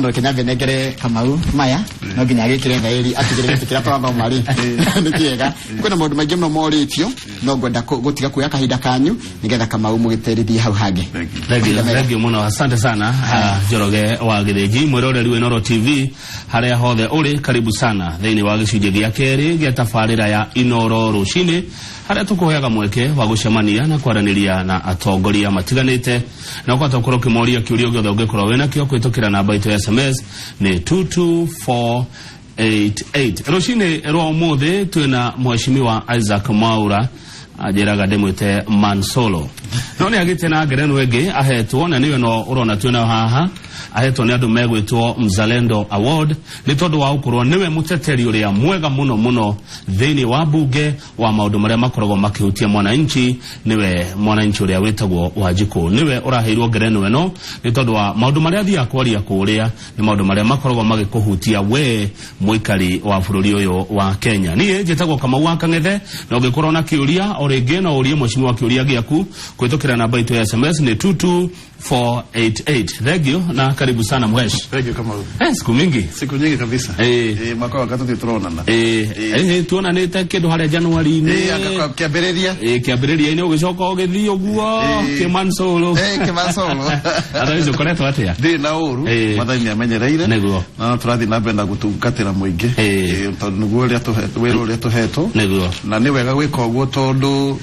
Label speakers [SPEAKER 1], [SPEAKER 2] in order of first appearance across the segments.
[SPEAKER 1] Mũno. Reke nyambe nengere Kamau maya, no nginya agĩkĩre thaĩri atigĩrĩre atĩ kĩrĩa twathoma rĩ nĩ kĩega. Kwĩna maũndũ maingĩ mũno morĩtio, no ngwenda gũtiga kuoya kahinda kanyu nĩgetha Kamau mũgĩterithie hau hangĩ.
[SPEAKER 2] Thank you.
[SPEAKER 3] Thank you,
[SPEAKER 1] Mahinda mega.
[SPEAKER 3] thank you muno, asante sana. Njoroge wa Gĩthĩnji, mwĩroreri wa Inooro TV harĩa hothe ũrĩ, karibu sana thĩinĩ wa gĩcunjĩ gĩa kerĩ gĩa tabarĩra ya Inooro Rũcinĩ, harĩa tũkũheaga mweke wa gũcemania na kwaranĩria na atongoria matiganĩte, na ũkahota gũkorwo ũkĩmoria kĩũria gĩothe ũngĩkorwo wĩnakĩo kũhĩtũkĩra namba itũ ya SMS nĩ 22488. Rũcinĩ rwa ũmũthĩ twĩna Mheshimiwa Isaac Mwaura, anjĩraga ndĩmwĩte Mansolo, no nĩ agĩte na ngerenwa ĩngĩ ahetwo, na nĩyo no ũrona twĩnayo haha. Ahetwo nĩ andũ megwĩtwo Mzalendo Award nĩ tondũ wa gũkorwo nĩwe mũteteri ũrĩa mwega mũno mũno thĩinĩ wa bunge wa maũndũ marĩa makoragwo makĩhutia mwananchi, nĩwe mwananchi ũrĩa wĩtagwo Wanjikũ. Nĩwe ũraheirwo ngerenwa ĩno nĩ tondũ wa maũndũ marĩa athiaga kwaria kũrĩa nĩ maũndũ marĩa makoragwo magĩkũhutia we mũikari wa bũrũri ũyũ wa Kenya. Niĩ njĩtagwo Kamau wa Kang'ethe, na ũngĩkorwo na kĩũria o rĩngĩ no ũrie mheshimiwa kĩũria gĩaku kũhĩtũkĩra namba itũ ya SMS nĩ 22488. Thank you na karibu sana, mhesh.
[SPEAKER 2] Thank you, Kamau.
[SPEAKER 3] Siku mingi.
[SPEAKER 2] Siku nyingi kabisa. Mwaka wa gatatu turonana.
[SPEAKER 3] Tuonanĩte kĩndũ harĩa Januari-inĩ.
[SPEAKER 2] Kĩambĩrĩria.
[SPEAKER 3] Kĩambĩrĩria-inĩ, ũgĩcoka ũgĩthiĩ ũguo kĩmansolo.
[SPEAKER 2] Kĩmansolo.
[SPEAKER 3] Andũ acio ũkoretwo atĩa?
[SPEAKER 2] Ndirĩ na ũru. Mwathani nĩ amenyereire. Na tũrathiĩ na mbere na gũtungatĩra mũingĩ. Tondũ nĩguo ũrĩa wĩra ũrĩa tũhetwo. Na nĩ wega gwĩka ũguo tondũ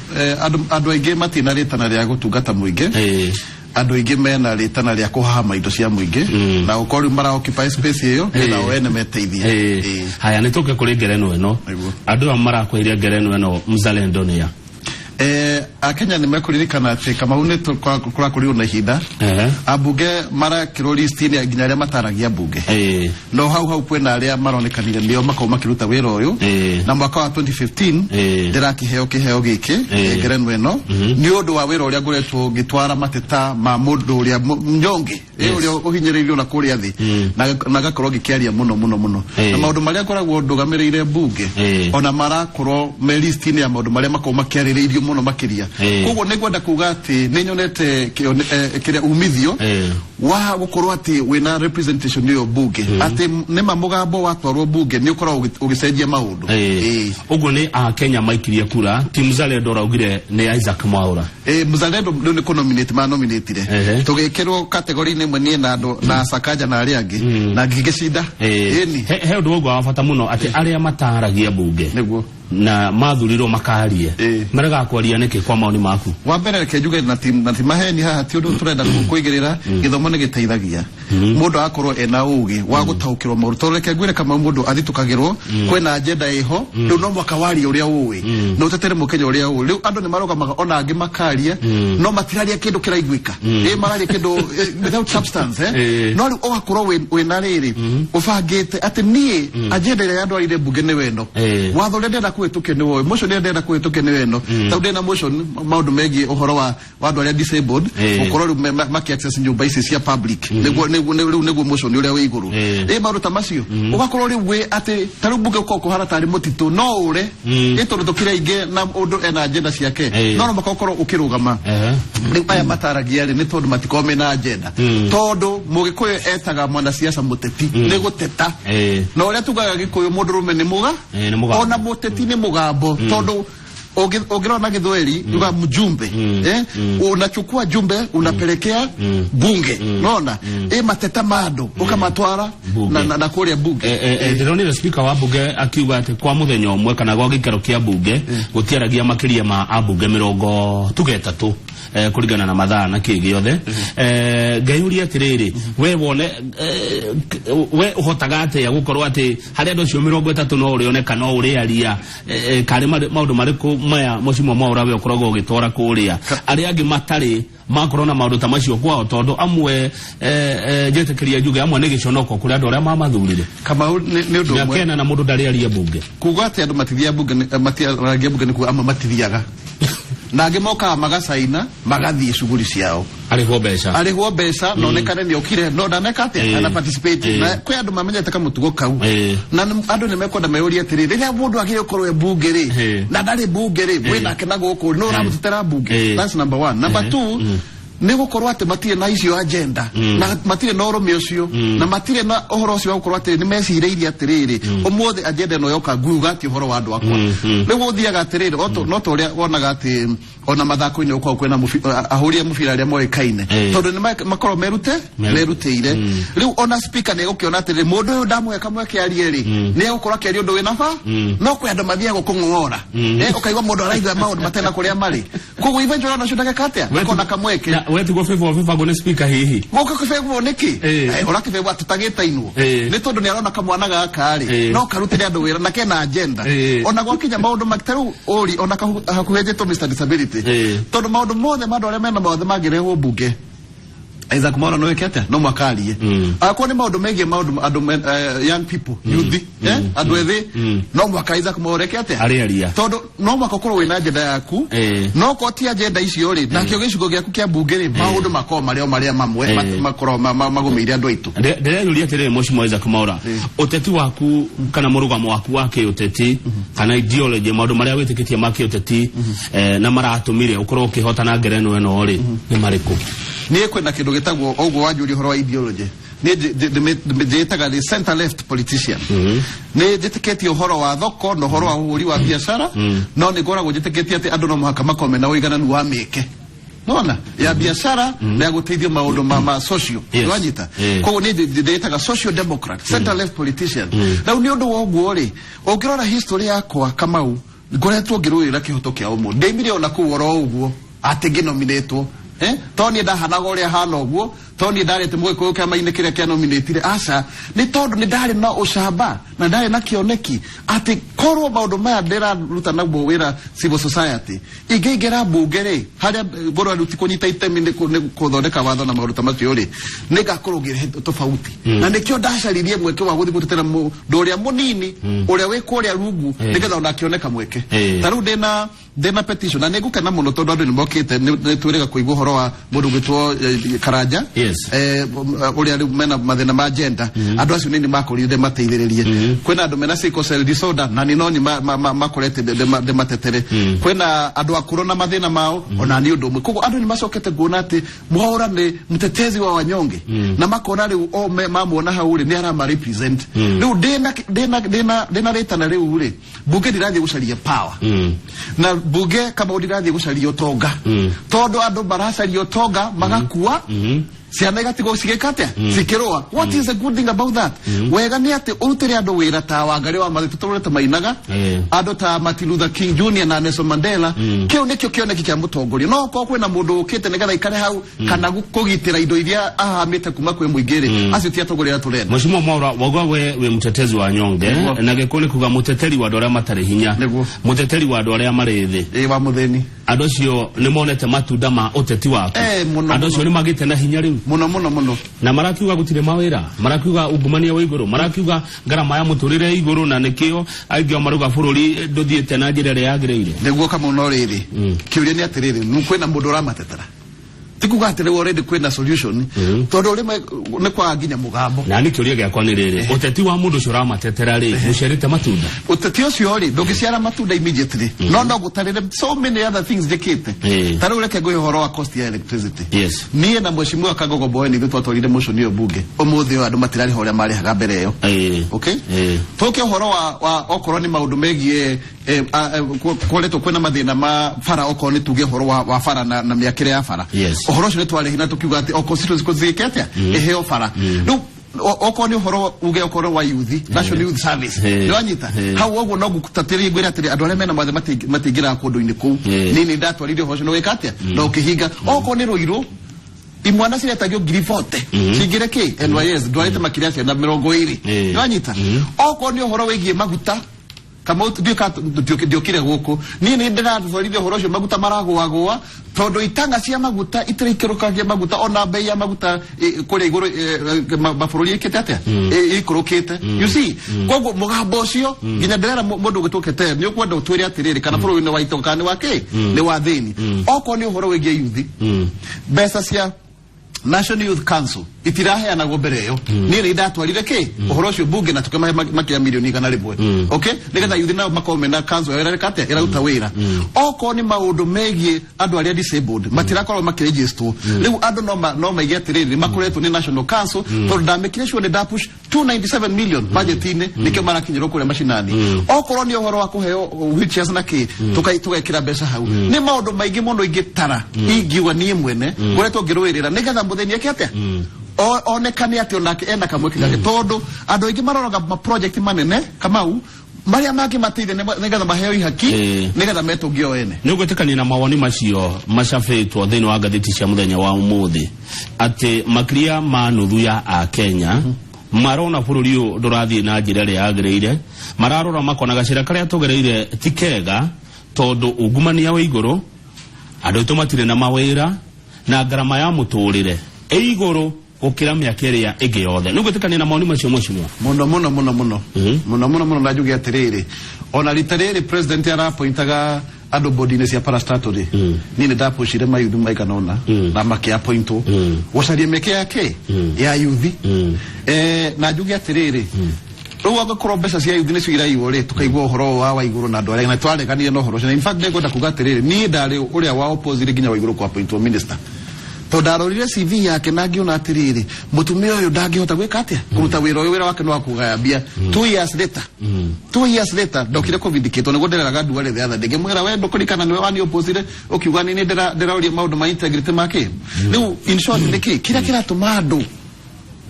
[SPEAKER 2] andũ aingĩ matirĩ na rĩtana rĩa gũtungata mũingĩ. Andũ aingĩ mena rĩtana rĩa kũhahama indo cia mũingĩ na gũkorwo rĩu mara occupy space ĩyo nĩgetha o ene meteithie.
[SPEAKER 3] Haya, nĩ tũke kũrĩ ngerenwa ĩno. Andũ aya marakweheria ngerenwa ĩno Mzalendo nĩ ya
[SPEAKER 2] Akenya nĩ mekũririkana atĩ Kamau nĩ kũrakorirwo na ihinda ambunge marakĩrwo list-inĩ nginya arĩa mataragia mbunge, no hau hau kwĩna arĩa maronekanire nĩo makorwo makĩruta wĩra ũyũ. Na mwaka wa 2015 ndĩrakĩheo kĩheo gĩkĩ, ngerenwa ĩno, nĩ ũndũ wa wĩra ũrĩa ngoretwo ngĩtwara mateta ma mũndũ ũrĩa mnyonge, ũrĩa ũhinyĩrĩirio na kũrĩa thĩ, na ngakorwo ngĩkĩaria mũno mũno mũno na maũndũ marĩa ngoragwo ndũgamĩrĩire mbunge, ona marakorwo me list-inĩ ya maũndũ marĩa makorwo makĩarĩrĩirio mũno makĩria. Koguo nĩ ngwenda kuga atĩ nĩ nyonete kĩrĩa umithio wa gũkorwo atĩ wĩna representation ĩyo mbunge, atĩ nĩma mũgambo watwarwo mbunge nĩ ũkoragwo ũgĩcenjia maũndũ.
[SPEAKER 3] Ũguo nĩ Akenya maikirie kura, ti Mzalendo ũraugire nĩ Isaac Mwaura?
[SPEAKER 2] Mzalendo rĩu nĩ kũnominate manominatire, tũgĩkĩrwo category-inĩ ĩmwe niĩ na andũ na Sakaja na arĩa angĩ, na ngĩgĩcinda. Ĩni.
[SPEAKER 3] He ũndũ ũguo wa bata mũno atĩ arĩa mataragia mbunge na mathurirwo makarie maregaga kwaria nĩkĩ kwa maoni maku?
[SPEAKER 2] Wa mbere, reke njuge na ti maheni haha, ti ũndũ tũrenda kũigĩrĩra. Gĩthomo nĩ gĩteithagia mũndũ agakorwo ena ũgĩ wa gũtaũkĩrwo maũndũ, tondũ reke ngwĩre Kamau, mũndũ athitũkagĩrwo kwĩna agenda ĩho rĩu no mwaka waria ũrĩa ũĩ na ũtetere mũkenya ũrĩa ũĩ. Rĩu andũ nĩ marũgamaga ona angĩ makaria, no matiraria kĩndũ kĩraiguĩka, mararia kĩndũ without substance. No rĩu ũgakorwo wĩna rĩrĩ ũbangĩte atĩ niĩ agenda ĩrĩa yandwarire mbunge nĩ weno, watho ũrĩa ndĩrenda kũhĩtũkia nĩ woĩ, motion ĩrĩa ndĩrenda kũhĩtũkia nĩ weno, tondũ ndĩna motion maũndũ megiĩ ũhoro wa andũ arĩa disabled gũkorwo rĩu maki access nyũmba ici cia public, nĩguo rĩu nĩguo motion ũrĩa wĩ igũrũ. Maũndũ ta macio ũgakorwo rĩu wĩ atĩ ta rĩu mbunge ũkorwo kũhana tarĩ mũtitũ no ũre, tondũ tũkĩrĩ aingĩ na ũndũ ena agenda ciake, no mũhaka ũkorwo ũkĩrũgama. Rĩu aya mataragia rĩ nĩ tondũ matikorwo mena agenda, tondũ mũgĩkũyũ etaga mwanasiasa mũteti nĩ gũteta, na ũrĩa tugaga gĩkũyũ mũndũrũme nĩ mũga
[SPEAKER 3] Nĩ mũgambo.
[SPEAKER 2] Ona mũteti nĩ mũgambo, tondũ ũngĩrora na gĩthweri yuga mjumbe, unachukua jumbe unapelekea bunge, nona mateta ma andũ ũkamatwara
[SPEAKER 3] Bunge.
[SPEAKER 2] na kũrĩa bunge.
[SPEAKER 3] Ndĩronire speaker wa bunge akiuga atĩ kwa mũthenya ũmwe kana gwa gĩikaro kĩa bunge gũtiaragia makĩria ma ambunge 33 kũringana na mathaa na kĩ gĩothe. Ngeyũria atĩrĩrĩ, we wone we ũhotaga atĩa gũkorwo atĩ harĩ andũ acio 30 no ũrĩoneka no ũrĩaria, karĩ maũndũ marĩkũ maya mũcimo Mwaura we ũkoragwo ũgĩtwara kũrĩa arĩa angĩ matarĩ makorwo na maũndũ ta macio kwao, tondũ amwe njĩtĩkĩria njuge amwe nĩ gĩconoko kũrĩ andũ arĩa mamathurire?
[SPEAKER 2] Kamau, nĩ ũndũ
[SPEAKER 3] mĩaka
[SPEAKER 2] ũmwe
[SPEAKER 3] 4 na mũndũ ndarĩ bunge.
[SPEAKER 2] Kuga atĩ andũ matithiaga bunge matiaragia bunge nĩ kuga amwe matithiaga na angĩ mokaga magacaina magathiĩ cuguri ciao.
[SPEAKER 3] Arĩhwo mbeca.
[SPEAKER 2] Arĩhwo mbeca na onekane nĩ okire no ndaneka atĩa ana participate. Na kwĩ andũ mamenyete kamũtugo kau na andũ nĩ mekwenda meyũrie atĩrĩ, rĩrĩa mũndũ agĩrĩire gũkorwo e bunge rĩ na ndarĩ bunge rĩ, mwĩ nake na gũkũ no ũramũtetera bunge? That's number one. Number two, Nĩ gũkorwo atĩ matirĩ na icio agenda, na matirĩ na ũrũme ũcio, na matirĩ na ũhoro ũcio wa gũkorwo atĩ nĩ mecirĩirie atĩrĩrĩ, ũmũthĩ agenda ĩno yoka nguga atĩ ũhoro wa andũ akwa. Rĩu ũthiaga atĩrĩrĩ, no ta ũrĩa wonaga atĩ ona mathako-inĩ gũkoragwo kwĩna ahũri a mũbira arĩa moĩkaine, tondũ nĩ makoragwo merutĩire. Rĩu ona speaker nĩ egũkĩona atĩrĩrĩ, mũndũ ũyũ ndamũhe kamweke arie rĩ, nĩ egũkorwo akĩaria ũndũ wĩna ba, no kwĩ andũ mathiaga kũng'ong'ora, ũkaigua mũndũ araigua maũndũ matena kũrĩa marĩ. Koguo eventually ona ũcio ndageka atĩa, akona kamweke.
[SPEAKER 3] We tiguo bĩbagwo nĩ speaker hihi?
[SPEAKER 2] Gũkũ kĩbĩbwo nĩkĩ? Ũrakĩbĩbwo atĩ tagĩtainwo nĩ tondũ nĩ arona kamwana gaka rĩ, no karutĩre andũ wĩra na kena agenda. Ona gwakinya maũndũ ta rĩu ũri ona hakuhĩ njĩtwo Mr Disability, tondũ maũndũ mothe ma andũ arĩa mena mawathe mangĩrehwo mbunge, Isaac Mwaura no wĩke atĩa, no mwaka arie. Akorwo nĩ maũndũ megiĩ maũndũ andũ young people, youth, andũ ethĩ, no mwaka Isaac Mwaura eke atĩa?
[SPEAKER 3] Arĩaria.
[SPEAKER 2] Tondũ no mwaka ũkorwo wĩna agenda yaku, no korwo ti agenda icio rĩ, nakĩo gĩcigo gĩaku kĩa mbunge rĩ, maũndũ makorwo marĩ o marĩa mamwe makorwo magũmĩire andũ aitũ.
[SPEAKER 3] Ndĩreyũria atĩrĩrĩ, Mheshimiwa Isaac Mwaura, ũteti waku kana mũrũgamo waku wa kĩũteti kana ideology, maũndũ marĩa wĩtĩkĩtie ma kĩũteti na maratũmire ũkorwo ũkĩhotana ngerenwa ĩno rĩ, nĩ marĩkũ?
[SPEAKER 2] Niĩ kwĩna kĩndũ gĩtagwo ũguo wanjũria ũhoro wa ideology, niĩ njĩtaga the center left politician. Nĩ njĩtĩkĩtie ũhoro wa thoko na ũhoro wa ũhũri wa biacara, no nĩ ngoragwo njĩtĩkĩtie atĩ andũ no mũhaka makorwo mena ũigananu wa mĩeke nona ya biacara na ya gũteithio maũndũ ma social. Nĩwanyita? Koguo niĩ ndĩĩtaga social democrat, center left politician. Rĩu nĩ ũndũ wa ũguo rĩ, ũngĩrora history yakwa, Kamau, ngoretwo ngĩrũĩrĩra kĩhoto kĩa ũmũndũ. Ndĩimire ona kũu oro ũguo atĩ ngĩnominĩtwo, to niĩ ndahanaga ũrĩa hana ũguo, to niĩ ndarĩte mũgĩkũyũ kĩama-inĩ kĩrĩa kĩanominĩtire, aca, nĩ tondũ nĩ ndarĩ na ũcamba na ndarĩ na kĩoneki atĩ korwo maũndũ maya ndĩraruta naguo wĩra civil society, ingĩingĩra mbunge rĩ, harĩa ngorwo rĩu ti kũnyita itemi nĩ kũthondeka watho na maũndũ ta macio rĩ, nĩ ngakorwo ngĩrehe tofauti. Na nĩkĩo ndacaririe mweke wa gũthiĩ gũtetera mũndũ ũrĩa mũnini, ũrĩa wĩ kũrĩa rungu, nĩgetha ona akĩone kamweke. Ta rĩu ndĩna petition na nĩ ngũkena mũno tondũ andũ nĩ mokĩte, nĩ twĩrĩga kũigua ũhoro wa mũndũ ũgwĩtwo Karanja, ũrĩa rĩu mena mathĩna ma gender. Andũ acio nĩ makorire mateithĩrĩrie. Kwĩna andũ mena sickle cell disorder na nĩ noni makorete ndĩmatetere. Kwĩna andũ akũrũ na mathĩna mao, ona nĩ ũndũ ũmwe. Koguo andũ nĩ macokete kuona atĩ Mwaura nĩ mtetezi wa wanyonge, na makona rĩu o mamuona hau rĩ, nĩ arama represent. Rĩu ndĩna rĩtana rĩu rĩ, mbunge ndirathiĩ gũcaria power, na mbunge kama ndirathiĩ gũcaria ũtonga, tondũ andũ maracaria ũtonga magakua, ciana igatigwo cigĩka atĩa? Cikĩrũa. What is the good thing about that? Wega nĩ atĩ ũrutĩre andũ wĩra ta Wangarĩ wa Maathai, tũtũrĩte mainaga andũ ta Martin Luther King Jr na Nelson Mandela. Kĩu nĩkĩo kĩoneki kĩa mũtongoria. No okorwo kwĩna mũndũ ũkĩte nĩgetha aikare hau kana kũgitĩra indo iria ahamĩte kuma kwĩ mũingĩ rĩ, acio ti atongoria arĩa tũrenda.
[SPEAKER 3] Mheshimiwa Mwaura, wauga we wĩ mtetezi wa nyonge, na gĩkũyũ nĩ kuga mũteteri wa andũ arĩa matarĩ hinya, mũteteri wa andũ arĩa marĩ thĩ.
[SPEAKER 2] Ĩ, wa mũthĩni.
[SPEAKER 3] Andũ acio nĩ monete matunda ma ũteti waku?
[SPEAKER 2] Mũno.
[SPEAKER 3] Andũ acio nĩ magĩte na hinya rĩu?
[SPEAKER 2] Mũno mũno mũno.
[SPEAKER 3] Na marakiuga gũtirĩ mawĩra, marakiuga ungumania wa igũrũ, marakiuga ngarama ya mũtũrĩre igũrũ, na nĩkĩo aingĩ ao marauga bũrũri ndũthiĩte na njĩra ĩrĩa yagĩrĩire.
[SPEAKER 2] Nĩguo kama, no rĩrĩ, kĩũria nĩ atĩrĩrĩ, kwĩna mũndũ ũramatetera? Ti kuga atĩ rĩu already kwĩna solution, tondũ rĩmwe nĩ kwaga nginya mũgambo.
[SPEAKER 3] Na nĩ kĩũria gĩakwa nĩ rĩrĩ, ũteti wa mũndũ ũcio ũramatetera rĩ, mũciarĩte matunda?
[SPEAKER 2] Ũteti ũcio rĩ, ndũngĩciara matunda immediately, no gũtarĩre so many other things njĩkĩte. Ta rĩu reke ngũhe ũhoro wa cost ya electricity. Niĩ na Mheshimiwa Kangogo Mbowe nĩ ithuĩ twatwarire motion ĩyo bunge. Ũmũthĩ ũyũ andũ matirarĩha ũrĩa marĩhaga mbere ĩyo. Okay, tũke ũhoro wa okorwo nĩ maũndũ megiĩ koretwo kwĩna mathĩna ma bara, okorwo nĩ tuge ũhoro wa bara na mĩakĩre ya bara. Ũhoro ũcio nĩ twarĩhi na tũkiuga atĩ o constituency ciĩke atĩa, ĩheo bara. Rĩu okorwo nĩ ũhoro uge okorwo wa youth, National Youth Service, nĩwanyita? Hau ũguo no ngũtatĩrie ngwĩre atĩrĩ, andũ arĩa mena mawathe matingĩraga kũndũ-inĩ kũu. Niĩ nĩ ndatwarire ũhoro ũcio na ũgĩka atĩa na ũkĩhinga. Okorwo nĩ Rũirũ, imwana ciretagio 40,000 cingĩre kĩ NYS, ndwarĩte makĩria ya ciana 20. Nĩwanyita? Okorwo nĩ ũhoro wĩgiĩ maguta, kama ndiũkire gũkũ, niĩ nĩ ndĩratwarithia ũhoro ũcio. Maguta maragũagũa tondũ itanga cia maguta itirikĩrũkagia maguta, ona bei ya maguta kũrĩa igũrũ mabũrũri ĩkĩte atĩa? Ĩikũrũkĩte, you see. Koguo mũgambo ũcio nginya ndĩrera mũndũ ũgĩtũkĩte nĩ ũkwenda ũtwĩre atĩrĩrĩ, kana bũrũri nĩ wa itonga kana nĩ wa kĩ, nĩ wa thĩni. Okorwo nĩ ũhoro wĩgiĩ yuthi, mbeca cia National Youth Council. Itiraheanagwo mbere ĩyo. Niĩ nĩ ndatwarire kĩ ũhoro ũcio bunge na tũkĩmahe makĩria milioni 100, okay, nĩgetha yuthi nao makorwo mena council ĩrĩa ĩreka atĩa, ĩraruta wĩra. Okorwo nĩ maũndũ megiĩ andũ arĩa disabled matirakorwo makĩregistwo, rĩu andũ no maige atĩrĩrĩ, makoretwo nĩ national council, tondũ ndamĩkire sure nĩ ndapush 297 million budget-inĩ, nĩkĩo marakinyĩrwo kũrĩa macinani. Okorwo nĩ ũhoro wa kũheo wheelchairs na kĩ, tũgekĩra mbeca hau. Nĩ maũndũ maingĩ mũno ingĩtara ingiuga niĩ mwene ngoretwo ngĩrũĩrĩra nĩgetha mũthĩni eke atĩa, onekane atĩ onake ena kamweke gake, tondũ andũ aingĩ maroraga ma project manene Kamau marĩa mangĩmateithia nĩgetha maheo ihaki, nĩgetha metũngie o ene.
[SPEAKER 3] Nä å gwä tä kania na mawoni macio macabĩtwo thĩinĩ wa ngathĩti cia mũthenya wa ũmũthĩ atĩ makĩria ma nuthu ya akenya marona bũrũri ũyũ ndũrathiĩ na njĩra ĩrĩa yagĩrĩire, mararora makona gacĩra karĩa tũgereire ti kega tondũ ungumania wĩ igũrũ, andũ aitũ matirĩ na mawĩra na ngarama ya mũtũrĩre ĩ igũrũ gũkĩra mĩaka ĩrĩa ĩngĩ yothe. Nĩ ũgwĩtĩkania na mawoni macio, mheshimiwa?
[SPEAKER 2] Muno muno muno muno. Muno muno muno. Na njuge atiriri, ona rita rĩrĩ president arapointaga andũ bodi-inĩ cia parastatal rĩ, niĩ nĩ ndapushire mayuthi maigana ũna na makĩapointwo gũcaria mĩeke yake ya yuthi. Na njuge atĩrĩrĩ, rĩu angĩkorwo mbeca cia yuthi nĩcio iraiywo rĩ, tũkaigua ũhoro wa Waigũrũ na andũ arĩa na twareganire na ũhoro ũcio. Na in fact ndĩngwenda kuga atĩrĩrĩ, niĩ ndarĩ ũrĩa wa opposite nginya Waigũrũ kũ-appointwo minister, tondũ ndarorire CV yake na ngĩona atĩrĩrĩ, mũtumia ũyũ ndangĩhota gwĩka atĩa, kũruta wĩra ũyũ, wĩra wake nĩ wa kũgaya mbia. 2 years later, 2 years later, ndokire kũvindicatwo nĩguo ndĩreraga Duale the other day, ngĩmwĩra, "We ndũkũririkana nĩwe wani opposite ũkiuga nĩ ndĩroria maũndũ ma integrity make?" Rĩu in short, nĩkĩ kĩrĩa kĩratũma andũ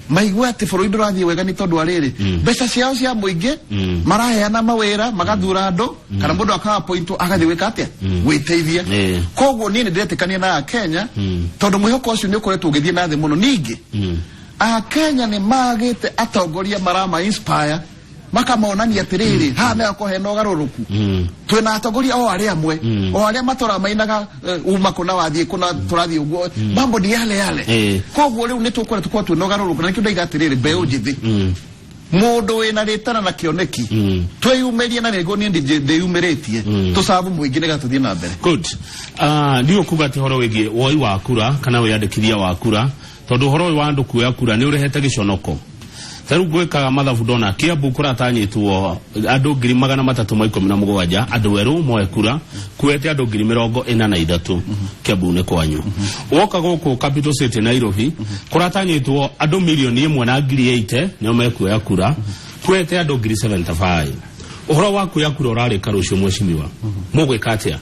[SPEAKER 2] maigue atĩ bũrũri ndũrathiĩ wega? Nĩ tondũ arĩrĩ, mbeca ciao cia mũingĩ maraheana mawĩra, magathura andũ, kana mũndũ akaappointwo agathiĩ gwĩka atĩa, gwĩteithia. Koguo niĩ nĩ ndĩretĩkania na Akenya, tondũ mwĩhoko ũcio nĩ ũkoretwo ũgĩthiĩ na thĩ mũno. Ningĩ Akenya nĩ magĩte atongoria marama inspire, makamonania atĩrĩrĩ, haha nĩho hena ũgarũrũku. Twĩna atongoria o arĩa amwe, o arĩa matũra mainaga, uma kũna wathiĩ kũna tũrathiĩ ũguo, mambo ni yale yale. Koguo rĩu nĩ tũkwenda tũkorwo twĩna ũgarũrũku, na nĩkĩo ndaiga atĩrĩrĩ, mbeũ njĩthĩ, mũndũ wĩna rĩtana na kĩoneki, twĩyumĩrie, na nĩguo niĩ ndĩyumĩrĩtie tũcabu mũingĩ nĩgetha tũthiĩ na mbere.
[SPEAKER 3] Good. Ndiå kuga atä horo wä giä woi wa kura kana wä andä wa kura, tondå å horo å yå wa andå kuoya kura nä å rehete gä conoko. Ta rä u ngwä mathabu ndona Kiambu kå ratanyä andå 317,000 andå erå moe kura, kuete andå 43,000 Kiambu nä kwanyu. Woka gå kå Capital City Nairobi, kå ratanyä two andå 1,080,000 nĩo mekuoya kura, kuete andå 75,000. Ũhoro wa kuoya kura ũrarĩka rũciũ, mheshimiwa, mũgwĩka atĩa?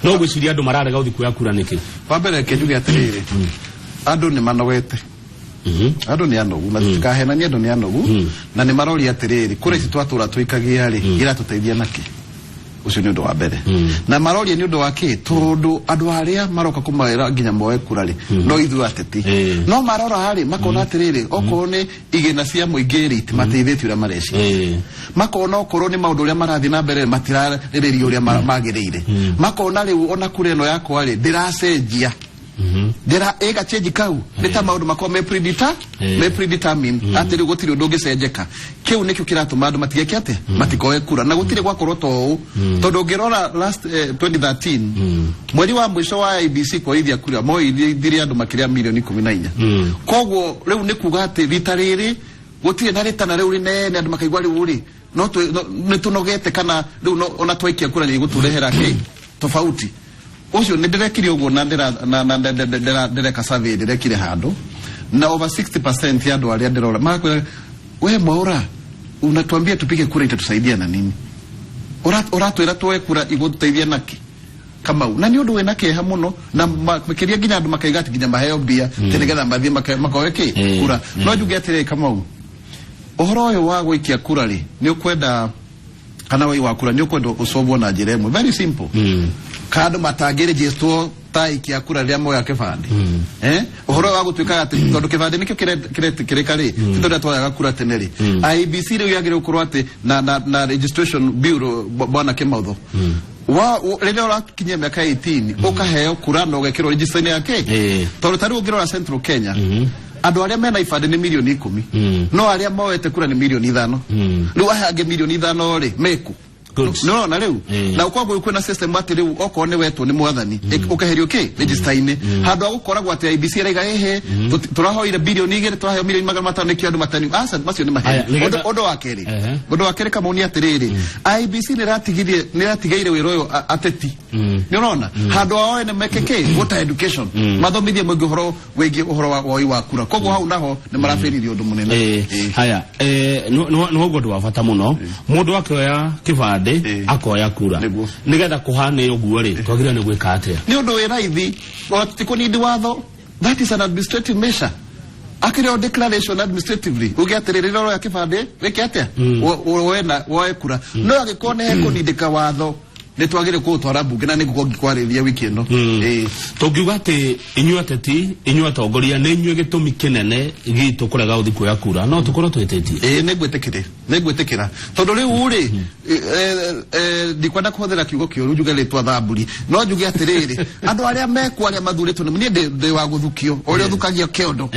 [SPEAKER 3] No gwĩciria andũ mararega gũthiĩ kuoya kura nĩkĩ?
[SPEAKER 2] Wa mbere, reke njuge atĩrĩrĩ, andũ nĩ manogete, andũ nĩ anogu, na tũtikahenanie, andũ nĩ anogu na nĩ maroria atĩrĩrĩ, kũrĩa ici twatũra tũikagia rĩ, iratũteithia nakĩ? Ũcio nĩ ũndũ wa mbere. Na maroria nĩ ũndũ wa kĩ? Tondũ andũ arĩa maroka kũmawĩra nginya moe kura rĩ, no ithuĩ ateti. No marora rĩ, makona atĩrĩrĩ, okorwo nĩ igĩna cia mũingĩ rĩ, itimateithĩtie ũrĩa mareciria. Makona okorwo nĩ maũndũ ũrĩa marathiĩ na mbere, matirarĩrĩria ũrĩa magĩrĩire. Makona rĩu ona kura ĩno yakwa rĩ, ndĩracenjia, ndĩra ĩga change kau nĩ ta maũndũ makorwo me me predetermined, atĩ rĩu gũtirĩ ũndũ ũngĩcenjeka. Kĩu nĩkĩo kĩratũma andũ matigeke atĩa, matikoe kura. Na gũtirĩ gwakorwo ta ũũ, tondũ ũngĩrora last 2013 mweri wa mũico wa IEBC kwoithia kura, moithirie andũ makĩria milioni 14. Koguo rĩu nĩ kuga atĩ rita rĩrĩ gũtirĩ na rĩtana rĩu rĩnene andũ makaigua rĩu rĩ no nĩ tũnogete, kana rĩu ona twaikia kura nĩ igũtũrehera kĩ tofauti. Ũcio nĩ ndĩrekire ũguo na ndĩreka survey ndĩrekire handũ, na over 60% ya andũ arĩa ndĩrora magakwĩra, "We Mwaura, unatuambia tupige kura, itatusaidia na nini? Ũratwĩra tuoe kura, igũtũteithia naki?" Kamau, na nĩ ũndũ wĩna kĩeha mũno, na makĩria nginya andũ makaiga atĩ nginya maheo mbia atĩ nĩgetha mathiĩ makoe kĩ kura. No njuge atĩrĩrĩ Kamau, ũhoro ũyũ wa gũikia kura rĩ, nĩ ũkwenda kana woi wa kura nĩ ũkwenda ũcobwo na njĩra ĩmwe very simple, kandũ matangĩrĩgĩstwo ta aikia kura rĩrĩa moya kĩbandĩ. Ũhoro wa gũtuĩka atĩ tondũ kĩbandĩ nĩkĩo kĩretĩkĩrĩka rĩ, ti tondũ twayaga kura tene rĩ, IEBC rĩu yagĩrĩirwo gũkorwo atĩ na registration bureau, bwana Kĩmautho, wa rĩrĩa ũrakinyia mĩaka 18 ũkaheo kura na ũgekĩrwo register-inĩ ya kĩ. Tondũ ta rĩu ũngĩrora Central Kenya, andũ arĩa mena ibandĩ nĩ milioni 10, no arĩa moete kura nĩ milioni 5. Rĩu aya angĩ milioni 5 rĩ, meku?
[SPEAKER 3] Good.
[SPEAKER 2] Nĩũrona rĩu
[SPEAKER 3] Eh.
[SPEAKER 2] na ũkoragwo kwĩna system atĩ rĩu okorwo nĩ wetwo nĩ mwathani ũkeherio kĩ register-inĩ handũ ha gũkoragwo atĩ IEBC ĩraiga ĩhĩ tũrahoire 2 birioni, tũraheo 500 million nĩkĩo andũ matani aca macio nĩ
[SPEAKER 3] Aya,
[SPEAKER 2] maheni.
[SPEAKER 3] nĩgetha-
[SPEAKER 2] Ũndũ wa kerĩ,
[SPEAKER 3] Ehe.
[SPEAKER 2] ũndũ wa kerĩ, Kamau, nĩ atĩrĩrĩ, IEBC nĩ ĩratigaire wĩra ũyũ ateti. Nĩ ũrona handũ hao ene meke kĩ voter education, mathomithie mũingĩ ũhoro wĩgiĩ ũhoro wa woi wa kura. Koguo hau naho nĩ marabĩrĩria ũndũ mũnene.
[SPEAKER 3] Haya, nĩ ũguo ũndũ wa bata mũno, mũndũ akĩoya kĩbandĩ akoya kura.
[SPEAKER 2] Nĩguo.
[SPEAKER 3] Nĩgetha kũhane ũguo rĩ, twagĩrĩirwo nĩ gwĩka atĩa?
[SPEAKER 2] Nĩ ũndũ wĩ raithi, ona tũtikũnindi watho. That is an administrative measure, akĩrĩ o declaration administratively uge atĩrĩrĩ, rĩrĩa ũroya kĩbandĩ wĩke atĩa. Woe na woe kura. No angĩkorwo nĩ hekũnindĩka watho, nĩ twagĩrĩire kũũtwara mbunge na nĩngũkorwo ngĩkwarĩria wiki ĩno.
[SPEAKER 3] Tũngiuga atĩ inyuĩ ateti, inyuĩ atongoria, nĩ inyuĩ gĩtũmi kĩnene gitũ kũrega gũthiĩ kuoya kura, no tũkorwo twĩtĩtie?
[SPEAKER 2] Ĩĩ, nĩ ngwĩtĩkĩra tondũ rĩu rĩ ndikwenda kũhũthĩra kiugo kĩũru njuge rĩtwa thamburi, no njuge atĩrĩrĩ, andũ arĩa mekuo arĩa mathurĩtwo nĩ niĩ ndĩ wa gũthukio ũrĩa ũthukagia kĩondo.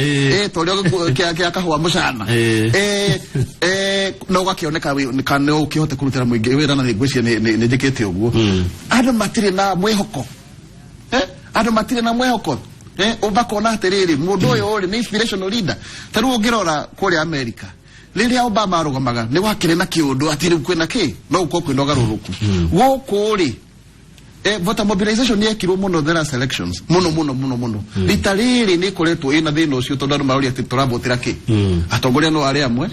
[SPEAKER 2] Ta ũrĩa kĩa kahũa mũcana. Na ũgakĩoneka kana no ũkĩhote kũrutĩra mũingĩ wĩra, na nĩ ngwĩciria nĩ njĩkĩte ũguo. Andũ matirĩ na mwĩhoko. Andũ matirĩ na mwĩhoko. Ũmakona atĩrĩrĩ, mũndũ ũyũ rĩ nĩ inspirational leader. Ta rĩu ũngĩrora kũrĩa America, rĩrĩa Obama arũgamaga, nĩ wakĩrĩ na kĩũndũ atĩ rĩu kwĩna kĩ no gũkorwo kwĩna ũgarũrũku. Gũkũ rĩ, voter mobilization yekirwo mũno the last elections, mũno mũno mũno mũno. Rita rĩrĩ nĩ ĩkoretwo ĩna thĩna ũcio tondũ andũ maroria atĩ tũravotera kĩ, atongoria no arĩa amwe.